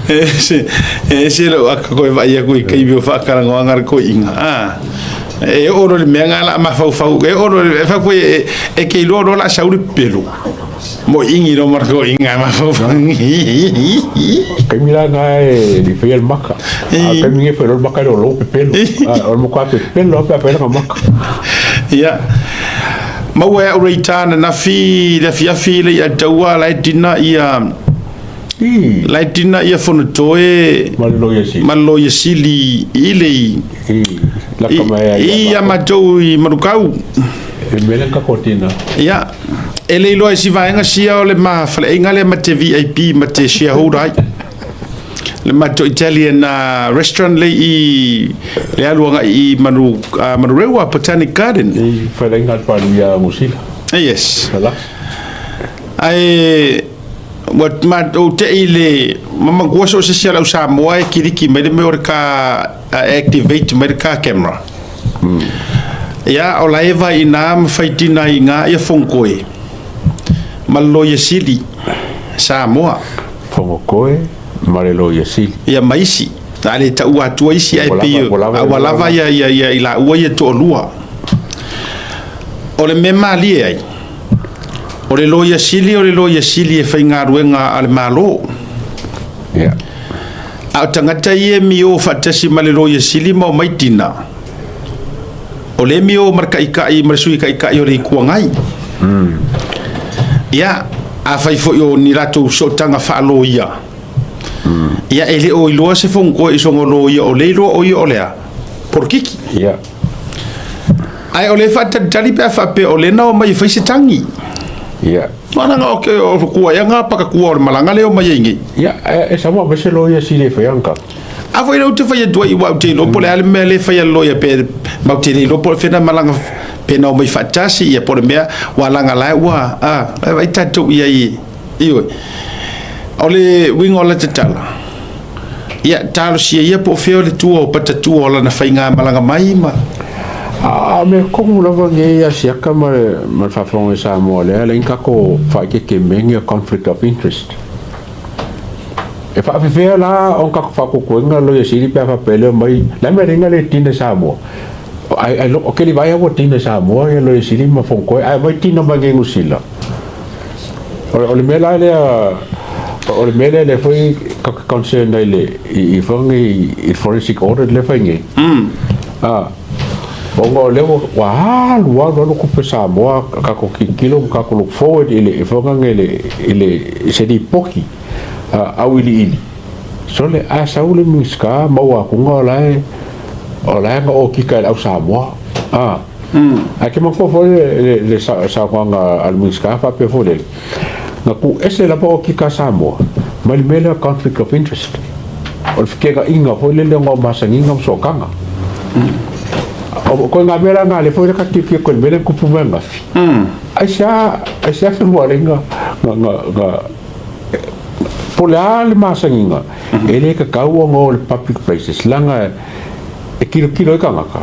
E ese, e ese lou aka koe vaai aku i taimi o faatalanoaga le toeaina, a, e oo loa i le mea lena o le a mafaufau, e oo loa, e fai atu e, e te iloa loa o le a sau le pepelo, moeini loa ma le toeaina e mafaufau. Taimi la lena e le i faia le maka, a o le taimi lenei e fai loa le maka e le o lou pepelo, a o le matua pepelo lava pe a fai lana maka. Ia, Maua e a'u reita ananafi i le afiafi le ia taua la e tina ia la e tina ia Fonotoe ma le Loia Sili ma le Loia Sili i le i ia matou i Manukau. E mea lea ka tina. Ia, e le iloa e si vaega sia o le ma faleaiga lea ma te VIP ma te shareholder ai. Le matou Italian restaurant le i le alu agai i Manu, Manurewa Botanic Garden. I wharenga al Palemia a Musila. Yes. Ala. Ae ua matou te i le mamatua so se sia lau Samoa e kiriki mai le mea o le ka activate mai le ka camera. Ia o la e vai ina ma fai tina i ngā ia Fonkoe ma le Loia Sili Samoa. Fongokoe ma le Loia Sili. Ia ma isi. A le taua atua isi ae pei a ua lava ia ia ia i laua ia toalua. O le mea malie ai, o le Loia Sili o le Loia Sili e faigaluega a le Malo. Ia. A o tagata ia e mio faatasi ma le Loia Sili ma omai tina, o le mio ma le Taitai ma le Sui Taitai o le Itu Agai. Ia, afai foi o ni latou sootaga faaloia, ia e le o iloa se fonotoe i sona loia o le iloa o ia o le a? Polokiki. Ia. Ae o le faatalitali pe a faapea o lea na omai e fai se tagi. Ia. Mana o ke o kua ia ngā pakatua o le malaga lea o mai ai nei. Ia, e sama me se loia sili e fai anga. A foi lea ou te fai atu ai ua ou te iloa po o le a le mea lea e fai a le loia pe matou te le iloa po o le fea na malaga pe na omai faatasi ia po o le mea ua laga la ua a e vaai tatou i ai ioe. O le uiga o lata tala, ia talosia ia po o fea o le tua o patatua o lana faigamalaga mai ma. A mea tonu lava nei ia siaka ma le ma le faafofoga i Samoa lea leai ni tatou faaeteete mea nei o conflict of interest. E faafefea la ona tatou faatuatuaina Loia Sili pe a faapea e le omai, le a mea leai na le tina i Samoa? Ai ai o ke vaai ua tina i Samoa ia Loia Sili ma Fonotoe ae omai tina mai nei Niu Sila. O le mea la lea, o le mea lea lea foi ka concern ai le i foi nei i forensic audit lea fai nei. Ah, ona o lea ua alu alu alu tupe Samoa tatou tilotilo ma tatou look forward i le foi nei le i le se lipoti auiliili. Sole a sau le Minisita maua atuga o la e o la e na okika e le au Samoa. Ah. Ae ke manatua foi le saunoaga a le Minisita faapea foi lele, na tuu ese lava okika a Samoa mai le mea lea conflict of interest. O le fekegaina foi lele ona o masaniga ma sootaga. O koe ngā mea la ngā le foi le ka tiukia koe le mea lea na tupu mai ananafi. Aisea, aisea fenualeiga nga, nga, nga, po o le a le masaniga, e le tatau ona o le public places, leaga e tilotilo ai tagata,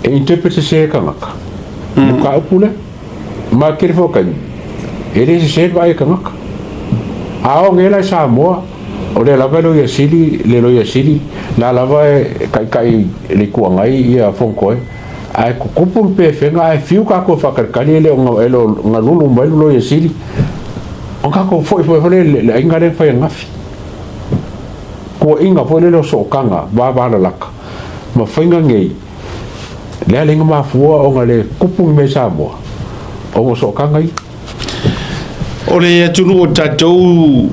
e interpret sese e tagata le mataupu lea. Ma e tele foi o taimi, e le sese le vaai a tagata. A oo nei la i Samoa, o lea lava e Loia Sili, le Loia Sili, la lava e taitai le Itu Agai ia Fonotoe, ae tutupu le pefega ae fiu tatou e faatalitali e le o galulu mai le Loia Sili, ona tatou foi foi lea i le aiga lea na fai ananafi. Tuuaiga foi lele o sootaga vavalalata ma faiga nei, lea leai na mafua ona le tupu ni mea i Samoa. Ona o sootaga ia. O le atunuu o tatou,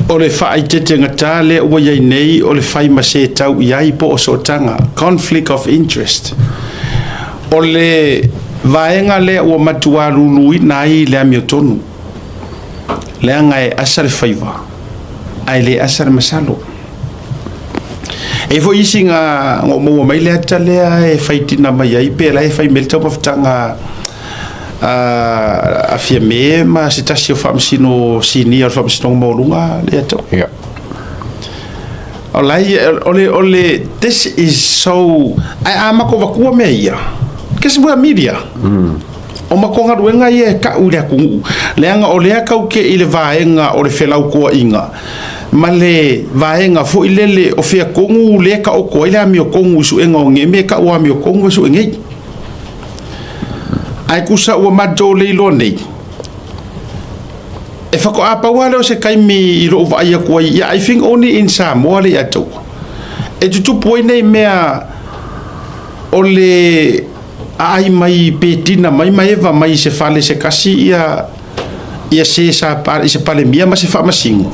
o le faaitetegata lea ua i ai nei o le fai ma se tau i ai po o sootaga, conflict of interest. O le vaega lea ua matua luluina ai le amiotonu, leaga e asa le faiva ae le asa le masalo. E i ai foi isi na ou maua mai le ata lea e faitina mai ai pe la e fai mai le taumafataga a Fiame ma se tasi o faamasino sinia o le Faamasinoga Maualuga lea tau. Yeah. O la o le o le this is so ai a mako vakua mea ia. Because we are media. O makou galuega ia e ka'u i le atunuu, leaga o lea kau ke i le vaega o le felautoaʻiga ma le vaega foi lele o fea tonu lea e taoto ai le amiotonu i suega o nei mea e ta'u amiotonu e sue nei. Ae tusa ua matou le iloa nei, e faatoa pau lava lea o se taimi i lo'u vaai atu ai, yeah, I think only in Samoa le ia taua e tutupu ai nei mea o le aai mai pe tina mai ma eva mai i se fale se kasi ia ia se sa i se palemia ma se faamasino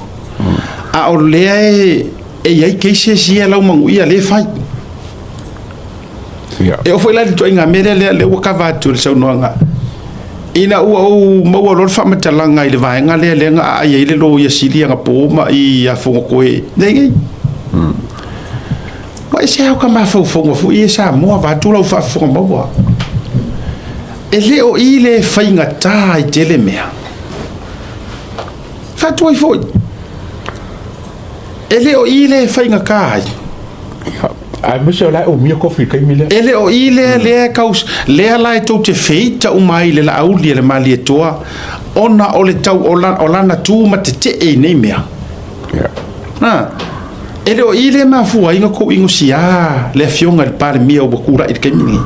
a o lea e e i ai cases ia lau manuia lea e fai. Yeah. E oo foi la i le ituaiga mea lea lea lea ua kava atu e le saunoaga ina ua ou maua loa le faamatalaga i le vaega lea lea na aai ai le loia sili anapo ma i ia Fonotoe nei nei. Ua ese au ka mafaufauga foi e Samoa vaeatu lau faafofoga maua. E le o i le faigata i tele mea. Faatu ai foi. E le o i le faigata ai. Aemaise o la e umia kofi i le taimi lea. E le o i lea lea e kau, lea la e tou te feita uma ai i le laauli a le Malietoa ona o le tau o, la, o lana tu ma tetee i nei mea. Yeah. Ha. E le o i lea e mafua ai ona tou inosiā le Afioga i le Palemia ua tulai i le taimi lenei.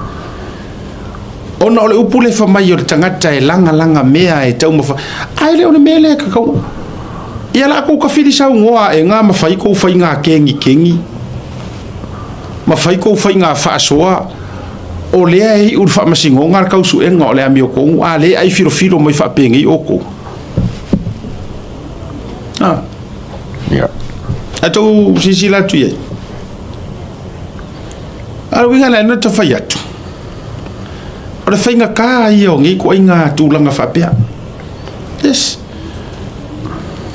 Ona o le upu lea fai mai o le tagata e lagalaga mea e taumafa, ae le o le mea lea e tatau. Ia la kou tafili saunoa aʻega ma fai kou faiga kegikegi, ma fai kou faiga faasoa, o lea e iʻu le faamasinoga le tausuega o le amiotonu, a lea ai filofilo mai faapenei oukou. Ah. Yeah. A tou silasila atu i ai. A o le uiga lea na ta fai atu, o le faigata ia o nei ituaiga tulaga faapea. Yes.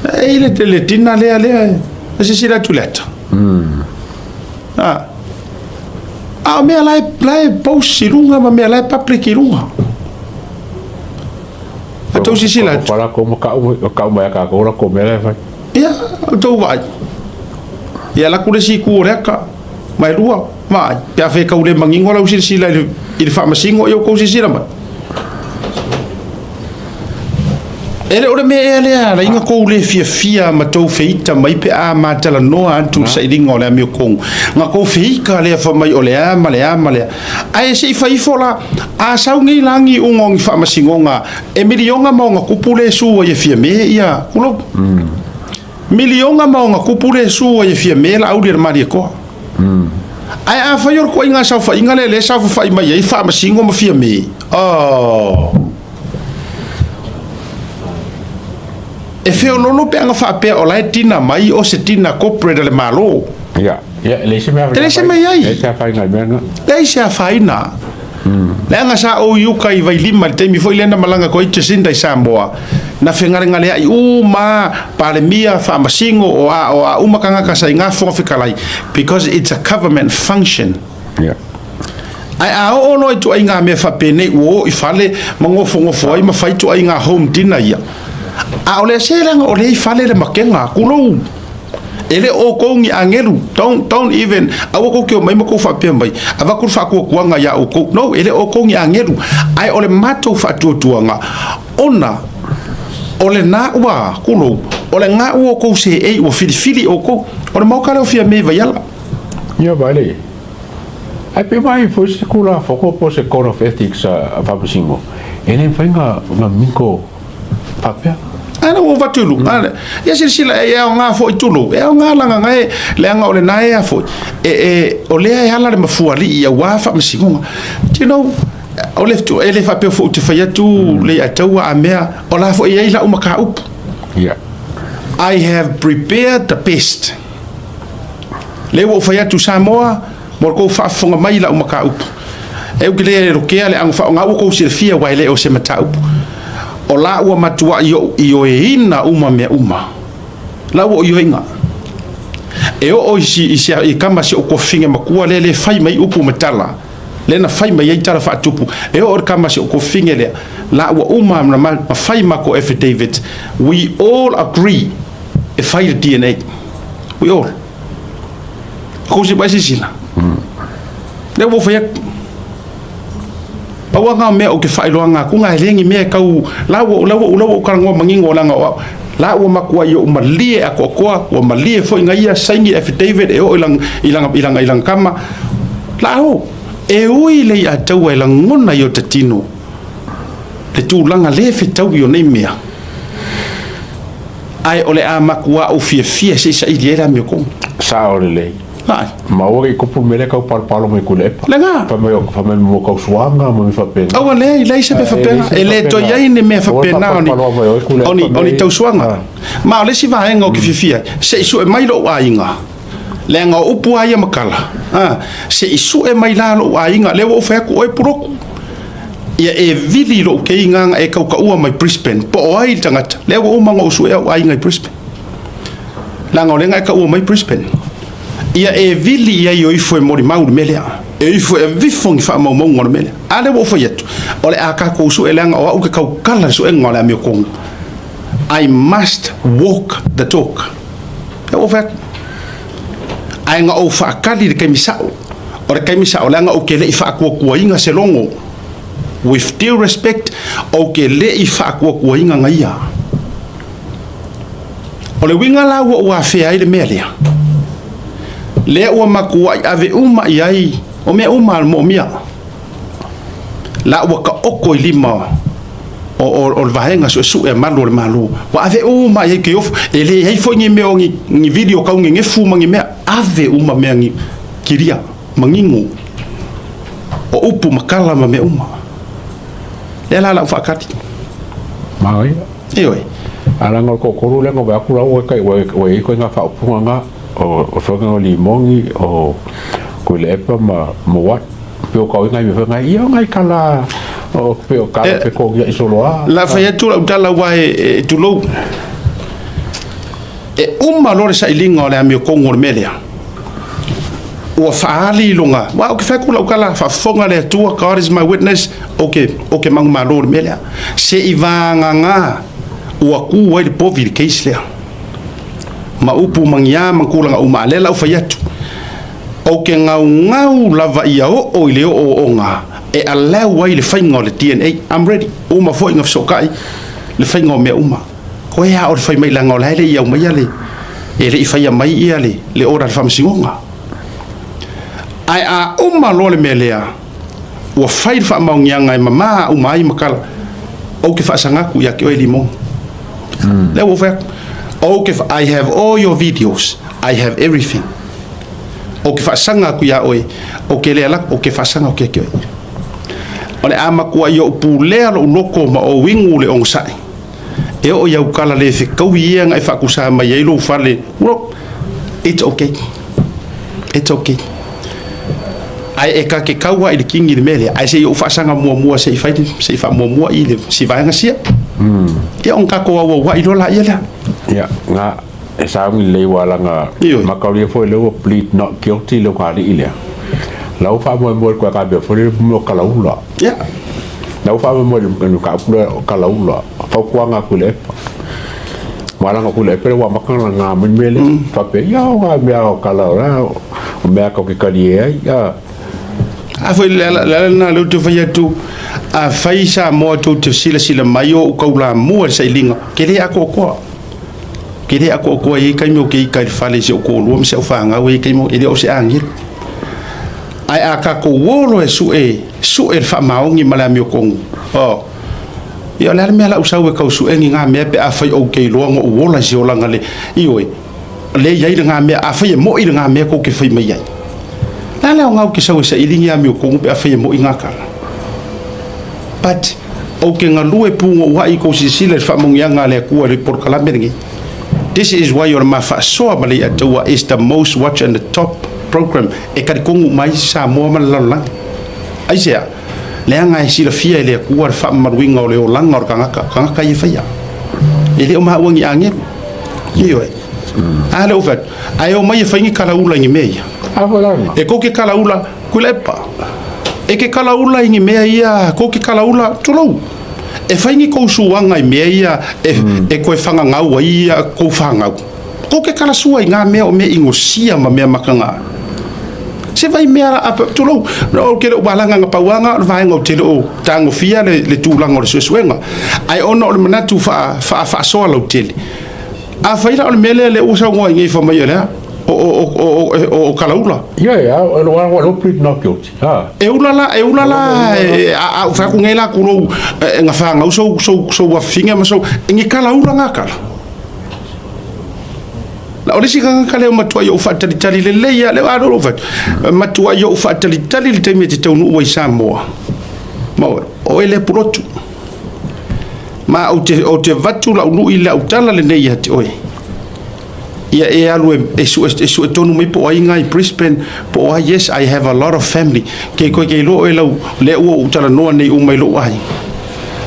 E i le, le tina lea lea, e silasila atu i le ata. Ah. A o mea la e, la e post i luga ma mea la e public i luga. A tou silasila atu. Ko lakou ma kau, o kau mai a kākou lakou mea la e fai. Ia, o tou vaai. Ia alu atu le isi itu o le ata, ma e lua, vaai. Pe a fai e tau le manino lau silasila i le, i le faamasino, ia outou silasila mai. E le o le mea ea lea e ala ai ona tou le fiafia ma tou feita mai pe a ma talanoa atu i le sailiga o le amiotonu. Na tou feita lea fai mai o le a ma le a ma le a. Ae se i fai ifo la, a sau nei la ni iuga o ni faamasinoga e miliona ma ona tupu le su ai e Fiame ia, tulou. Miliona ma ona tupu le su ai e Fiame Laauli a le Malietoa. Ae afai o le ituaiga saofaiga lea lea e saofafai mai ai Faamasino ma Fiame, oh. E feololo pe ana faapea o la e tina mai o se tina corporate a le Malo. Ia, ia, e leai se mea E leai se mea i ai. Leai se afaina i mea na. Leai se afaina. Leaga sa ou i uka i Vailima i le taimi foi lea na malaga atu ai Jacinda i Samoa, na fegalegaleai uma Palemia, Faamasino, o a, o a uma tagata sa i ngā Fofoga Fetalai because it's a government function. Ia. Ae a oo loa i ituaiga mea faapenei ua o i fale ma nofonofo ai ma fai ituaiga home dinner ia. A o le ese leaga o lea i fale le makega, tulou. E le o outou ni agelu, don't, don't even, aua tou te omai ma tou faapea mai, avatu le faatuatuaga ia outou. No, e le o outou ni agelu. Ae o le matou faatuatuaga, ona o lena ua, tulou, o lena ua outou seei, ua filifili outou. O le maoka lea o Fiame i Vaiala. Ia vaele. Ae pe mai foi se Tulafono po o se Code of Ethics a Faamasino, e le mafai ona mingo faapea. Ae na ua avatu i luga. Ia silasila, e aoga foi tulou, e aoga leaga e, leaga o lena e a foi, e, e, o lea e ala le mafuaalii aua faamasinoga. Do you know, O le e le faapea foi ou te fai atu Leiataua a mea, o la foi e i ai lau mataupu. Yeah. I have prepared the best. Lea ua ou fai atu Samoa, mo le kou faafofoga mai i lau mataupu. E ou te le lokea le ago faaaoga ua kou silafia aua e le o se mataupu. O la ua matuai ou ioeina uma mea uma. La ua ou ioeina. E oo i si, i si, i kama si ou kofine matua lea le fai mai upu ma tala, lea na fai mai ai tala faatupu, e oo i le kama si ou kofine lea, la ua uma na ma fai makou affidavit, we all agree e fai le DNA. We all. Kou si silasila. Lea ua ou fai atu. Pau lava na o mea ou te faailoaga atu na e le ni mea e tau la ua la ua la ua ou talanoa manino leaga o au la ua matuai ou malie atoatoa ua malie foi na ia saini affidavit e oo i lana i lana i lana i lana tama la o e ui le iataua e lagona i o ta tino le tulaga le fetaui o nei mea ae o le a matua ou fiafia se i saili ai le amiotonu. Sao lelei. Ai. Ma aua nei tupu le mea lea tau palopalo mai Tuilaepa. Lena. Fai mai fai mai mo tau suaga ma mea faapena. Aua leai, leai se mea faapena. E le toe i ai ni mea faapena o ni, o ni, o ni tausuaga. Ma o le isi vaega ou te fiafia ai, se i sue mai lou aiga, leaga o upu lava ia ma tala, a, se i sue mai la lou aiga, lea ua ou fai atu, oe Pulotu, ia e vili lou keiga na e tau taua mai Brisbane, po o ai le tagata, lea ua uma ona ou suea ou aiga i Brisbane. Leaga o lea na e taua mai Brisbane. Ia e vili i ai o ifo e molimau i le mea lea. E ifo e avifo ni faamaumauga o le mea lea. A lea ua ou fai atu, o le a tatou sue leaga o au ke taukala i le suega o le amiotonu. I must walk the talk. Lea ua ou fai atu. Ae na ou faatali i le taimi sao. O le taimi sao leaga ou te le i faatuatuaina se logo. With due respect, ou te le i faatuatuaina na ia. O le uiga la ua ou afea ai le mea lea, lea ua matuai ave uma i ai, o mea uma a le moomia, la ua taoto i lima o, o, o le vaega suesue a malu o le Malo, ua ave uma i ai ke ofo, e leai foi ni mea o ni, ni video kau nenefu ma ni mea, ave uma mea ni kilia, manino, o upu ma kala ma mea uma. Lea la lau faakali. Manaia. Ioe. A leaga o le toatolu lea na vaai atu la ua tai ua ua i ai ituaiga faaupuga na o o soga o Limogi o Tuilaepa ma ma Watt pei o tau ai nai mea foi nai ia o nai tala o pei o tala pe togia i solo a. La fai atu lau tala aua e tulou. E uma loa le sailiga o le amiotonu o le mea lea, ua faaali i luga, aua ou te fai atu lau tala, faafofoga le Atua, God is my witness, ou te, ou te manumalo i le mea lea. Se i vagana ua tu ai le povi i le case lea, ma upu ma ni a ma tulaga uma, a o lea la ua fai atu, ou te gaugau lava ia oo i le ooooga e allow ai le faiga o le DNA. I'm ready. Uma foi ona fesootai le faiga o mea uma. Koe a o le fai mai leaga o la e le i aumaia le, e le i faia mai ia le, le order a le Faamasinoga. Ae a uma loa le mea lea, ua fai le faamaoniaga e mama uma ai ma kala, ou te faasaga atu ia te oe Limoga. Lea ua ou fai atu, ou te, I have all your videos, I have everything. Ou te faasaga atu ia oe, ou te le alu atu, ou te faasaga atu ia te oe. O le a matuai ou pulea lou loto ma ou inu le onosai. E oo i au kala le fekaui ia na e faakusa mai ai lou fale, well, it's okay. It's okay. Ae e ka ke kaua i le kingi i le mea lea, ae se i ou faasaga muamua se i fai, se i faamuamua i le si vaega sia. Ia ona tatou auauai loa laia lea. Ia, na e sauni lelei aua leaga Ioe. mataulia foi lea ua plead not guilty le ulugalii lea. La ua faamoemoe i le koe mea foi lea mo kalaula. Ia. La ua faamoemoe i le mataupu lea o kalaula, fautuaga a Tuilaepa. Aua leaga o Tuilaepa lea ua amata ona laga mai le mea lea. Faapea, ia o ngā mea o kalaula, o mea tatou te talie ai. A. A foi le ala lena lea ou te fai atu, afai Samoa tou te silasila mai o ou taulamua i le sailiga, ke le atoatoa. Ke le atoatoa e i ai taimi ou te ita i le fale i si ou toalua ma si au fanau e i ai taimi e le o se agelu. Ae a tatou o loa e sue, sue le faamaoni ma le amiotonu, oh, ia o le a le mea la ou sau e tau sue ni ngā mea pe afai ou te iloa na ou ola i se olaga le, ioe, lea e i ai le ngā mea, afai e moi le ngā mea tou te fai mai ai. Le a le aoga ou te sau e saili ni amiotonu pe afai e moi ngā tala? But ou te galue pugouai i kou silasila i le faamanuiaga a le Atua i le polokalame lenei. This is why o le ma faasoa ma Leiataua is the most watched and the top program e talitonu uma ai Samoa ma le lalolagi. Aisea? Leaga e silafia e le Atua le faamamaluina o le olaga o le tagata, tagata ia e faia. E le o maua ni agelu. Ioe. A lea ua fai atu, ae omai e fai ni kalaula i ni mea ia. E kou ke kalaula, Tuilaepa. E ke kalaula i ni mea ia, kou ke kalaula, tulou. E fai ni kou suaga i mea ia e, e koe whangangau ai ia kou whangau. Kou ke kalasua i ngā mea o mea ingosia ma mea makanga. Se vai mea la, a, tulou, o ke leo walanga nga pauanga, o le vaenga o te leo tagofia le, le tulaga o le suesuega. Ae ona o le manatu wha, wha, whaasoa lautele. A fai la o le mea lea, lea ua saunoa ai nei fai mai o le a? O, o, o, o, o, o Kalaula. Ia, ia, o le wa wa plead not guilty. Ha. E ula la, e ula la, e, a, a, fai atu nei la kulou, e, nga whangau sou, sou, sou wafinga ma sou, e ngi Kalaula ngā kala. La o le isi tagata lea matua i ou faatalitali lelei lava lea a lou fai atu matua i ou faatalitali le taimi e te taunuu ai i Samoa ma oe o oe lea pulotu ma ou te ou te avatu lau lui lau tala lenei ia te oe ia e alu e, e sue e sue tonu mai po o ai ngā i Brisbane po o ai yes I have a lot of family kei koe kei iloa oe lau lea ua ou talanoa nei uma i lou aiga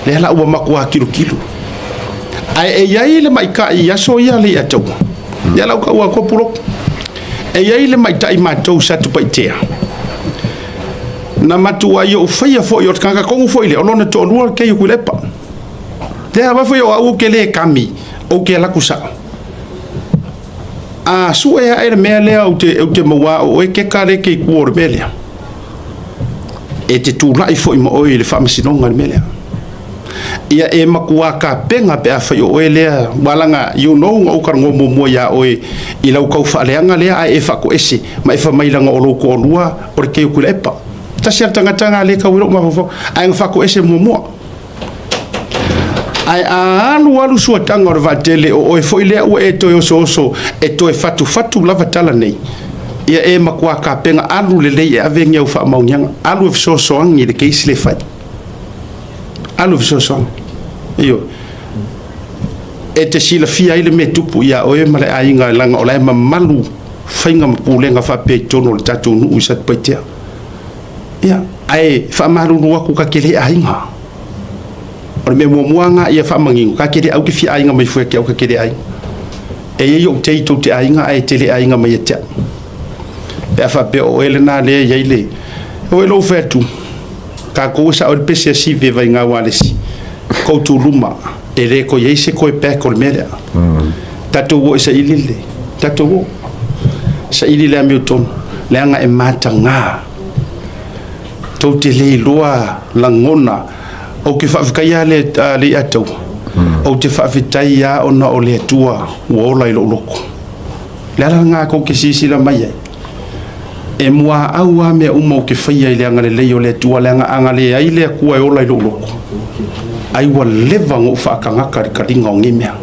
lea la ua matua kilokilo Ae e i ai le maitaʻi i aso ia le Ataua. Ia lau kaua ko puloku. E i ai le maitaʻi matou sa Tupaitea. Na matua i ou faia foi o le tagata tonu foi lea, o lona toalua kei o Tuilaepa. Lea lava foi o au ou te le kami, ou te alaku sao. A sue ae le mea lea ou te, ou te maua o oe keka le kei kua o le mea lea. E te tulai foi ma oe i le faamasinoga i le mea lea. Ia e makuā kapega pe afai o oe lea, ua laga, you know, na ou talanoa muamua iā oe i lau tau faaleaga lea ae e faatoese ma e fai mai leaga o lou toalua o le kei o Tuilaepa. Tasi a le tagata na le tau i lou mafaufau, ae na faatoese muamua. Ae a alu alu suataga o le vaatele o oe foi lea ua e toe osooso e toe fatufatu lava tala nei, ia e makuā kapega alu lelei e ave ni au faamaoniaga, alu e fesoasoani i le case le fai. Alu fesoasoani. Ioe. E te silafia ai le mea tupu iā oe ma le aiga leaga o la e mamalu faiga ma pulega faapea i totonu o le tatou nuu i Satupaitea. Ia, ae faamalulu atu ka te le aiga. O le mea muamua lena ia faamanino, ka te le au te fia aiga mai fua ia te au ka te le aiga. E i ai ou te i tou te aiga ae te le aiga mai ia te au. Pe a faapea o oe lena lea e i ai le... Oe lou fai atu, Tatou e sao ai le pese a Sive vai ngā ualesi. Kou tu luma, e le koe i ai se koe back o le mea lea. Tatou o e saili le, tatou o. Saili le amiotonu, leaga e matagā. Tou te le iloa lagona, ou te faafetai lava le, le Ataua, ou te faafetai lava ona o le Atua ua ola i lou loto. Le ala lena tou te silasila mai ai. E muaau lava mea uma ou te faia i le agalelei o le Atua, leaga a galeai le Atua e ola i lou loto, ai ua leva ona ou faatagata i le taliga o nei mea.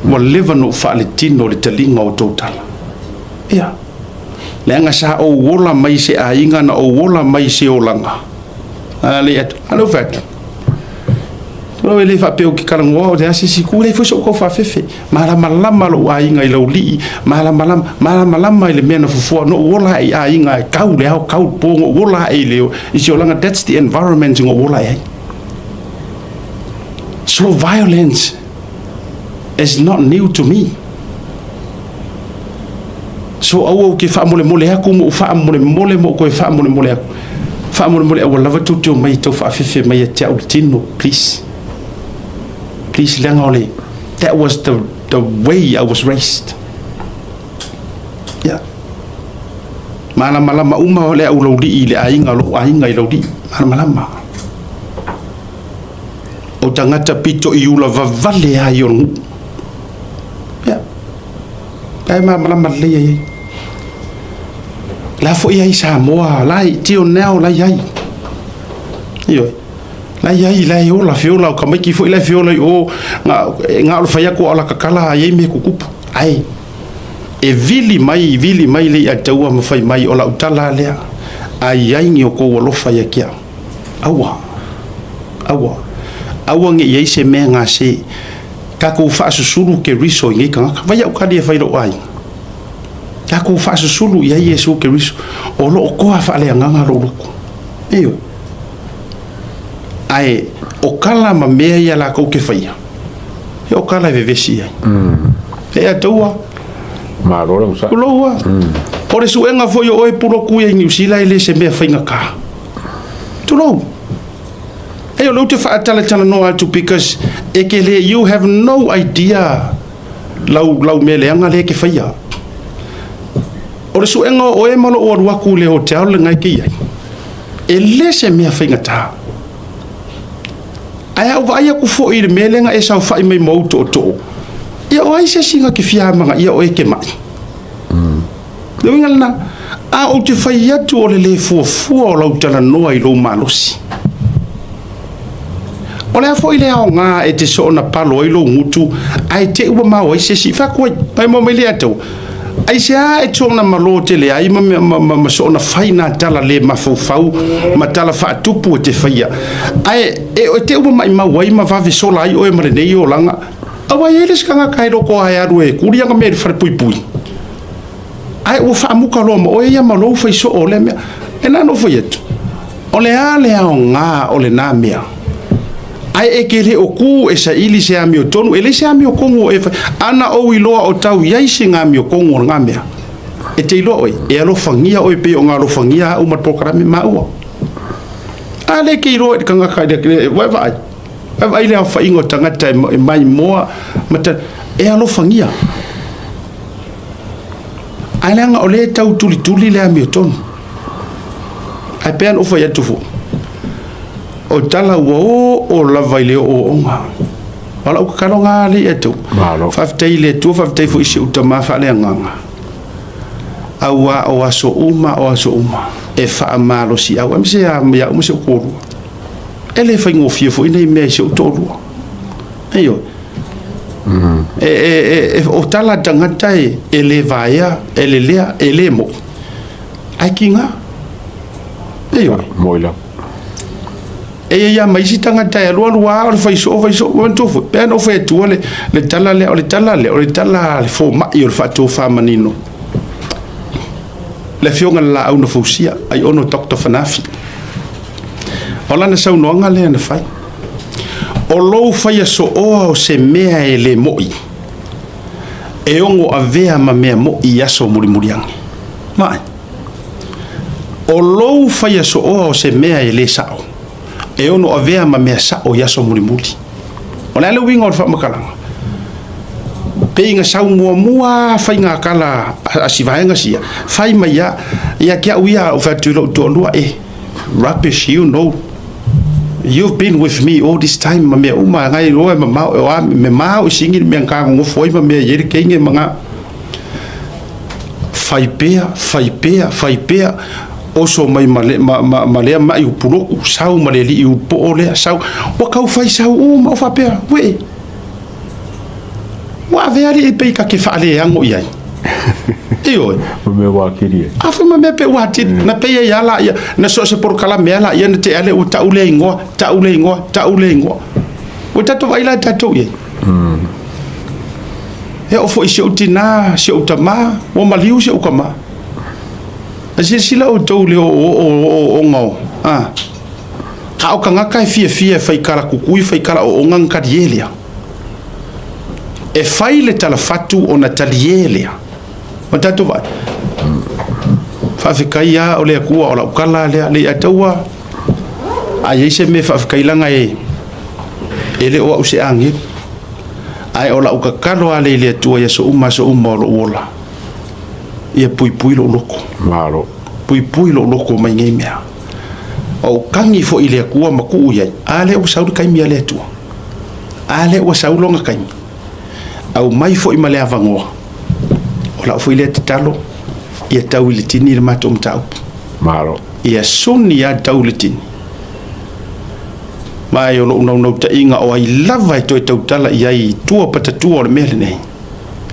Ua leva ona ou faaletino i le taliga o tou tala. Ia, leaga sa ou ola mai i se aiga na ou ola mai i se olaga. A le atu, a le ou fai atu. Tulou e le faapea ou te talanoa o le a se isi itu, e leai foi sou tau faafefe. Malamalama lou aiga i laulii, malamalama, malamalama i le mea na fuafua. Na ou ola ae i aiga e kau le ao, kau le po, na ou ola ae i le, i se olaga, that's the environment na ou ola ae ai. So violence is not new to me. So aua ou te faamolemole atu ma ou faamolemole ma ou toe faamolemole atu. Faamolemole aua lava tou te omai e tau faafefe mai ia te au le tino, please. Please leaga o le, that was the, the way I was raised. Yeah. Malamalama uma le au laulii i le aiga, lou aiga i laulii. Malamalama. O tagata pito i ula vavale ai o le nuu. Ia. Ae malamalama lelei ai ai. La foi ai Samoa, la i tio now la i ai. Ioe. La i ai, la e ola, feola, o tamaiti foi la e feola i o, nga, nga o le fai atu a o la kakala ai ai mea tutupu. Ae, e vili mai, vili mai le i'a taua ma fai mai o lau tala lea, a i ai ni o kou alofa ia te au. Aua. Aua. Aua ne i ai se mea gase. Tatou faasusulu Keriso i nei tagata. Vai au kali e fai lou aiga. Tatou faasusulu i ai Iesu Keriso. O lo o toa faaleagaga lou loto. Ioe. Ae o kala ma mea ia latou ke faia, e o kala e vevesi ai. E ataua. Malo le onosai. Tuloua. O le suega foi o oe Puloku ia i Niu Sila e le se mea faigata. Tulou. Ei o lea ou te faatalatalanoa atu because e ke le you have no idea lau lau mea leaga lea e ke faia. O le suega o oe ma lou alu atu i le hotel lena e ke i ai, e le se mea faigata. Ae a ou vaai atu foi i le mea lea na e saofai mai ma ou tootoo, ia o ai se isi na te fia amanaia oe e te mai? Le uiga lena, a ou te fai atu o le le fuafua o lau talanoa i lou malosi. O le a foi le aoga e te soona palo ai lou gutu ae te i ua mao ai se isi? Fai atu ai, mai moa mai le ataua. Aisea e soona malo tele ai ma, ma, ma, ma soona fai nā tala le mafaufau ma tala faatupu e te faia, ae e, e te ua maimau ai ma vave sola ai oe ma lenei olaga? Aua e i ai le isi tagata e loko ae alu e kuli ana mea i le falepuipui. Ae ua faamuka loa ma oe ia ma lou fai soo o lea mea. E na ona ou fai atu, o le a le aoga o lena mea? Ae e ke le o ku e saili se amiotonu, e leai se amiotonu o e fai. Ana ou iloa o tau i ai se amiotonu o lena mea, e te iloa oe, e alofagia oe pei ona alofagia au ma le polokalame maua. A lea e ke iloa i le tagata i le, vaai, vaai le aofaiga o tagata e maimoa ma ta, e alofagia. Ae leaga o lea e tau tulituli le amiotonu. Ae pei ona ou fai atu foi, o tala ua oo lava i le ooooga. O lau tatalo lena alii ia outou. Faafetai i le Atua, faafetai foi i si ou tama faaleagaga. Aua o aso uma, o aso uma, e faamalosiau, aemaise lava ia au ma si ou toalua. E le faigofie foi nei mea i si ou toalua. Ioe. E, e, e, o tala a tagata e, e le vaea, e lelea, e le mo'i. Ae kiga. Ioe. Mo'i lava. E i ai lava ma isi tagata e alu alu lava o le fai soo, fai soo, manatua foi, pe ana ou fai atua le, le tala lea, o le tala lea, o le tala a le fomai o le faatofa manino. Le afioga i le Laau na Fausia, Aiono Doctor Fanafi. O lana saunoaga lea na fai. O lou faia sooa o se mea e le mo'i, e ono avea ma mea mo'i i aso mulimuli ane. Vaai. O lou faia sooa o se mea e le sa'o, e ono avea ma mea sa'o i aso mulimuli. O le a le uiga o le faamatalaga? Pei na sau muamua faiga tala a si vaega sia, fai mai a, ia te au ia, ou fai atu i lou toalua, e, rubbish, you know. You've been with me all this time ma mea uma ngai loa e mamao e oa me mao i singi le mea nga nofo ai ma mea i le keinge ma nga fai pea fai pea fai pea oso mai ma le ma ma, ma lea mai u puloku sau ma le lii u po'o lea sau ua kau fai sau uma o faapea we Ua ave alii pei ka ke faaleago i ai. Ioe. Ma mea ua atili ai. A foi ma mea pe ua atili. Na pei ai ala ia, na so o se polokalame ala ia na te ale ua tau lea igoa, tau lea igoa, tau lea igoa. Ua tatou vaai la tatou i ai. E oo foi i si ou tinā, si ou tamā, ua maliu si ou tamā. A silasila outou i le oooo ooooga o, a. A o tagata e fiafia e fai kala kukui, fai kala ooga na talie lea. E fai le talafatu ona talie lea. O tatou vaai. Faafetai lava o le Atua o lau tala lea, le Ataua. A i ai se mea faafetai laga e e le o au se agelu. Ae o lau tatalo lava lea i le Atua i aso uma aso uma o lou ola. Ia puipui lou loto. Malo. Puipui lou loto mai nei mea. O ou tagi foi i le Atua ma tuu i ai, a lea ua sau le taimi a le Atua. A lea ua sau lona taimi, aumai foi ma le avanoa. O lau foi lea tatalo, ia tau i le tini le matou mataupu. Malo. Ia suni lava tau i le tini. Ma o lou naunautaiga o ai lava e toe tautala i ai i tua patatua o le mea lenei,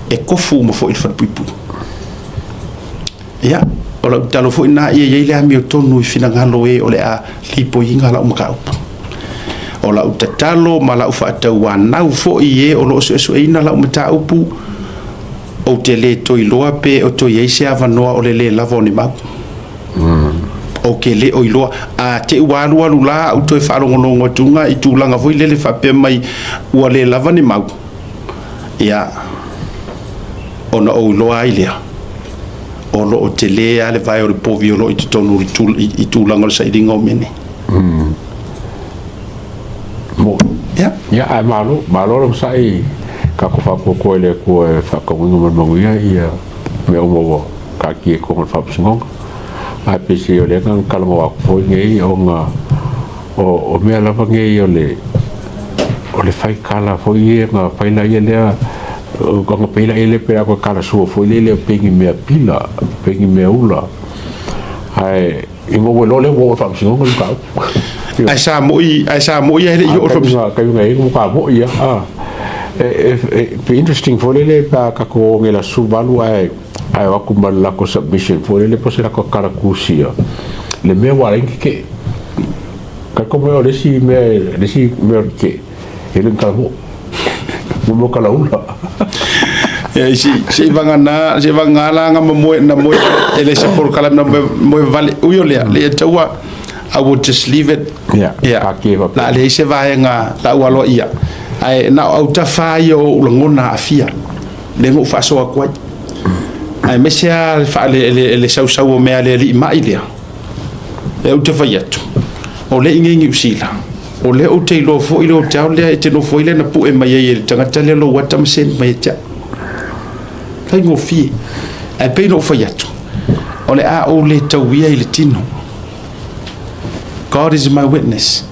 e kofu uma foi i le falepuipui. Ia, o lau tatalo foi lena ia i ai le amiotonu i finagalo o e o le a lipoiina lau mataupu. O lau tatalo ma lau faatauanau foi i e o lo o suesueina lau mataupu, ou te le toe iloa pe o toe i ai se avanoa o le lē lava o ni mau. Ou te le o iloa. A te i ua alualu la au toe faalogologo atuga i tulaga foi lele faapea mai ua le lava ni mau, ia, ona ou iloa ai lea, o lo o telē lava le vae o le povi o lo o i totonu o le i tulaga o le sailiga o mea nei. Mo. Ia. Ia, ae malo, malo le onosai tatou faatuatua i le Atua e faataunuina ma le manuia ia mea uma ua taatia i totonu o le Faamasinoga. Ae peiseai o lea na talanoa atu foi nei ona o mea lava nei o le o le fai tala foi ia na fai laia lea ona pei laia lea pe a toe talasua foi lele pei ni mea pila, pei ni mea ula. Ae ina ua iloa lea ua oo i le Faamasinoga le mataupu. Ae sa moi, ae sa moi ae le i oo i le Faamasinoga. Taimi na i ai na moi lava. E be interesting foi lele pe a tatou o nei i le aso 18 ae ae o atu ma le latou submission foi lele po o se latou tala tusia le mea ua ala ai ona tetee. Talitonu mai o le isi mea le isi mea o le tetee e le o ni tala moʻo, mo mea o tala ula. Ia si se i vagana se vagana la nga moe na moe e le se polokalame na moe moe vale ui o lea le ia taua I will just leave it. Ia, Ia, taatia faapea. la a leai se vaega la ua aloaia ae na o autafa lava ia o ou lagona aafia lea na ou faasoa atu ai. Aemaise lava le faa le le le sausau o mea a le alii mai lea, lea ou te fai atu, o lea i inei i Niu Sila, o lea ou te iloa foi le hotel lea e te nofo ai lea na pue mai ai e le tagata lea lou ata ma send mai ia te au. Faigofie. Ae pei ona ou fai atu, o le a ou le tauia i le tino. God is my witness.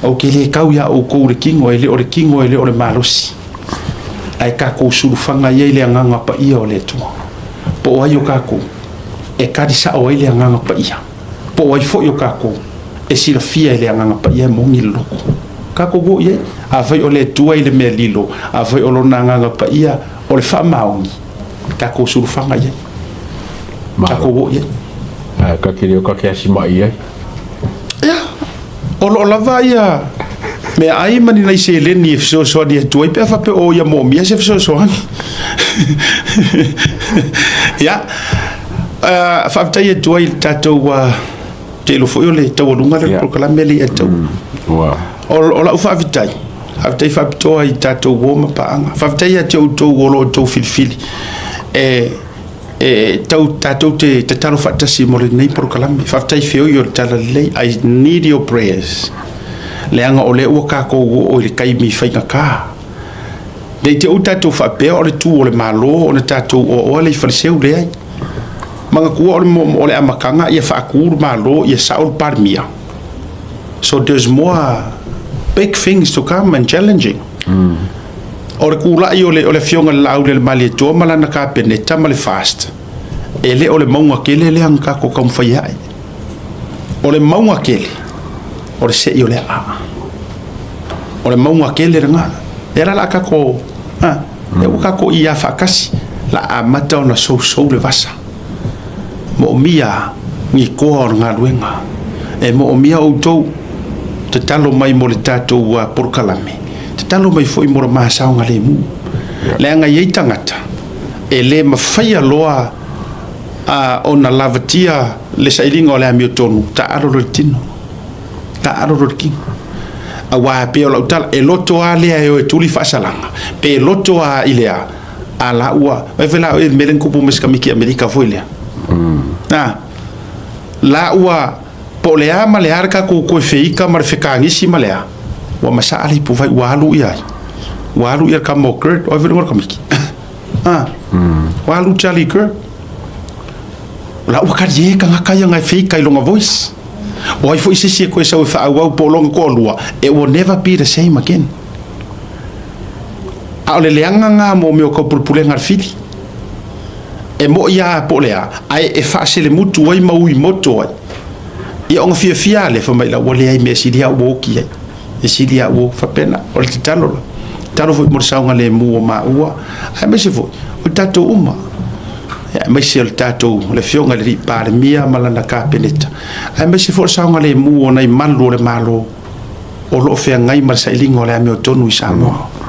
Ou te le kau iā outou i le tino, e le o le tino, e le o le malosi. Ae tatou sulufaga ia i le Agaga Paia o le Atua. Po o ai o tatou e kali sao ai le Agaga Paia, po o ai foi o tatou e silafia e le Agaga Paia e moni le loto. Tatou o i ai. Afai o le Atua i le mea lilo, afai o Lona Agaga Paia o le faamaoni, tatou sulufaga i ai. Tatou o i ai. Ae ta te le o ta te asi mai i ai. Ia, o lo o lava ia meaai ma ni nai seleni e fesoasoani atu ai pe a faapea o ia moomia se fesoasoani. Ia, uh, faafetai atu ai i le tatou uh, te iloa foi o le taualuga lea o le polokalame lea ia tau. Ua. O, o lau faafetai, faafetai faapitoa i tatou uo ma paaga. Faafetai ia te outou o lo o outou filifili e e tau tatou te tatalo faatasi mo lenei polokalame. Faafetai feoi o le Talalelei. I need your prayers. Leaga o lea ua tatou oo i le taimi faigata. Ne i te i tatou faapea o le tu o le Malo ona tatou oaoa lea i Faleseu, leai. Manatua o le, o le amataga ia faatu le Malo, ia sao le Palemia. So there's more big things to come and challenging. O le tulai o le, o le Afioga i le Laaulialemalietoa ma lana Kapeneta ma le FAST, e le o le mauga tele lea na tatou taumafai ai. O le mauga tele, o le sei o le aa. O le mauga tele lena. Lea la o le a tatou, a, lea ua tatou iā faatasi, la a amata ona sousou le vasa. Moomia ni toa o le galuega. E moomia outou, tatalo mai mo le tatou polokalame, tatalo mai foi mo le ma saogalemu. Leaga e i ai tagata e le mafaia loa ona lavatia le sailiga o le amiotonu, taaalo loa i le tino. Taaalo loa i le tino. Aua e pei o lau tala, e loto lava lea e o e tuli faasalaga, pe loto lava i le a, a la ua, vai foi la oe i le mea lea na tupu ma si kamiki Amerika foi lea. Na, la ua, po o le a ma le a le tatou toe feika ma le fekagisi ma le a, ua masaa le ipuvai, ua alu ia ai. Ua alu ia le tama o Kurt, o ai foi le igoa o le kamiki? Ah, ua alu Charlie Kirk. La ua kalie tagata ia na e feika i lona voice. O ai foi se isi e toe sau e faaauau po o lona toalua, it will never be the same again. A o le leaga lena mo mea o taupulepulega a le fili. E moi lava po o le a, ae e faaselemutu ai ma ui moto ai. Ia ona fiafia lava lea, fai mai la ua leai mea e sili au ua oti ai. E sili au ua faapena. O le tatalo la. Tatalo foi mo le saogalemu o maua, aemaise foi o tatou uma. Aemaise o le tatou, le Afioga i le Palemia ma lana Kapeneta, aemaise foi o le saogalemu o nai malu o le Malo. o lo o feagai ma le sailiga o le amiotonu i Samoa.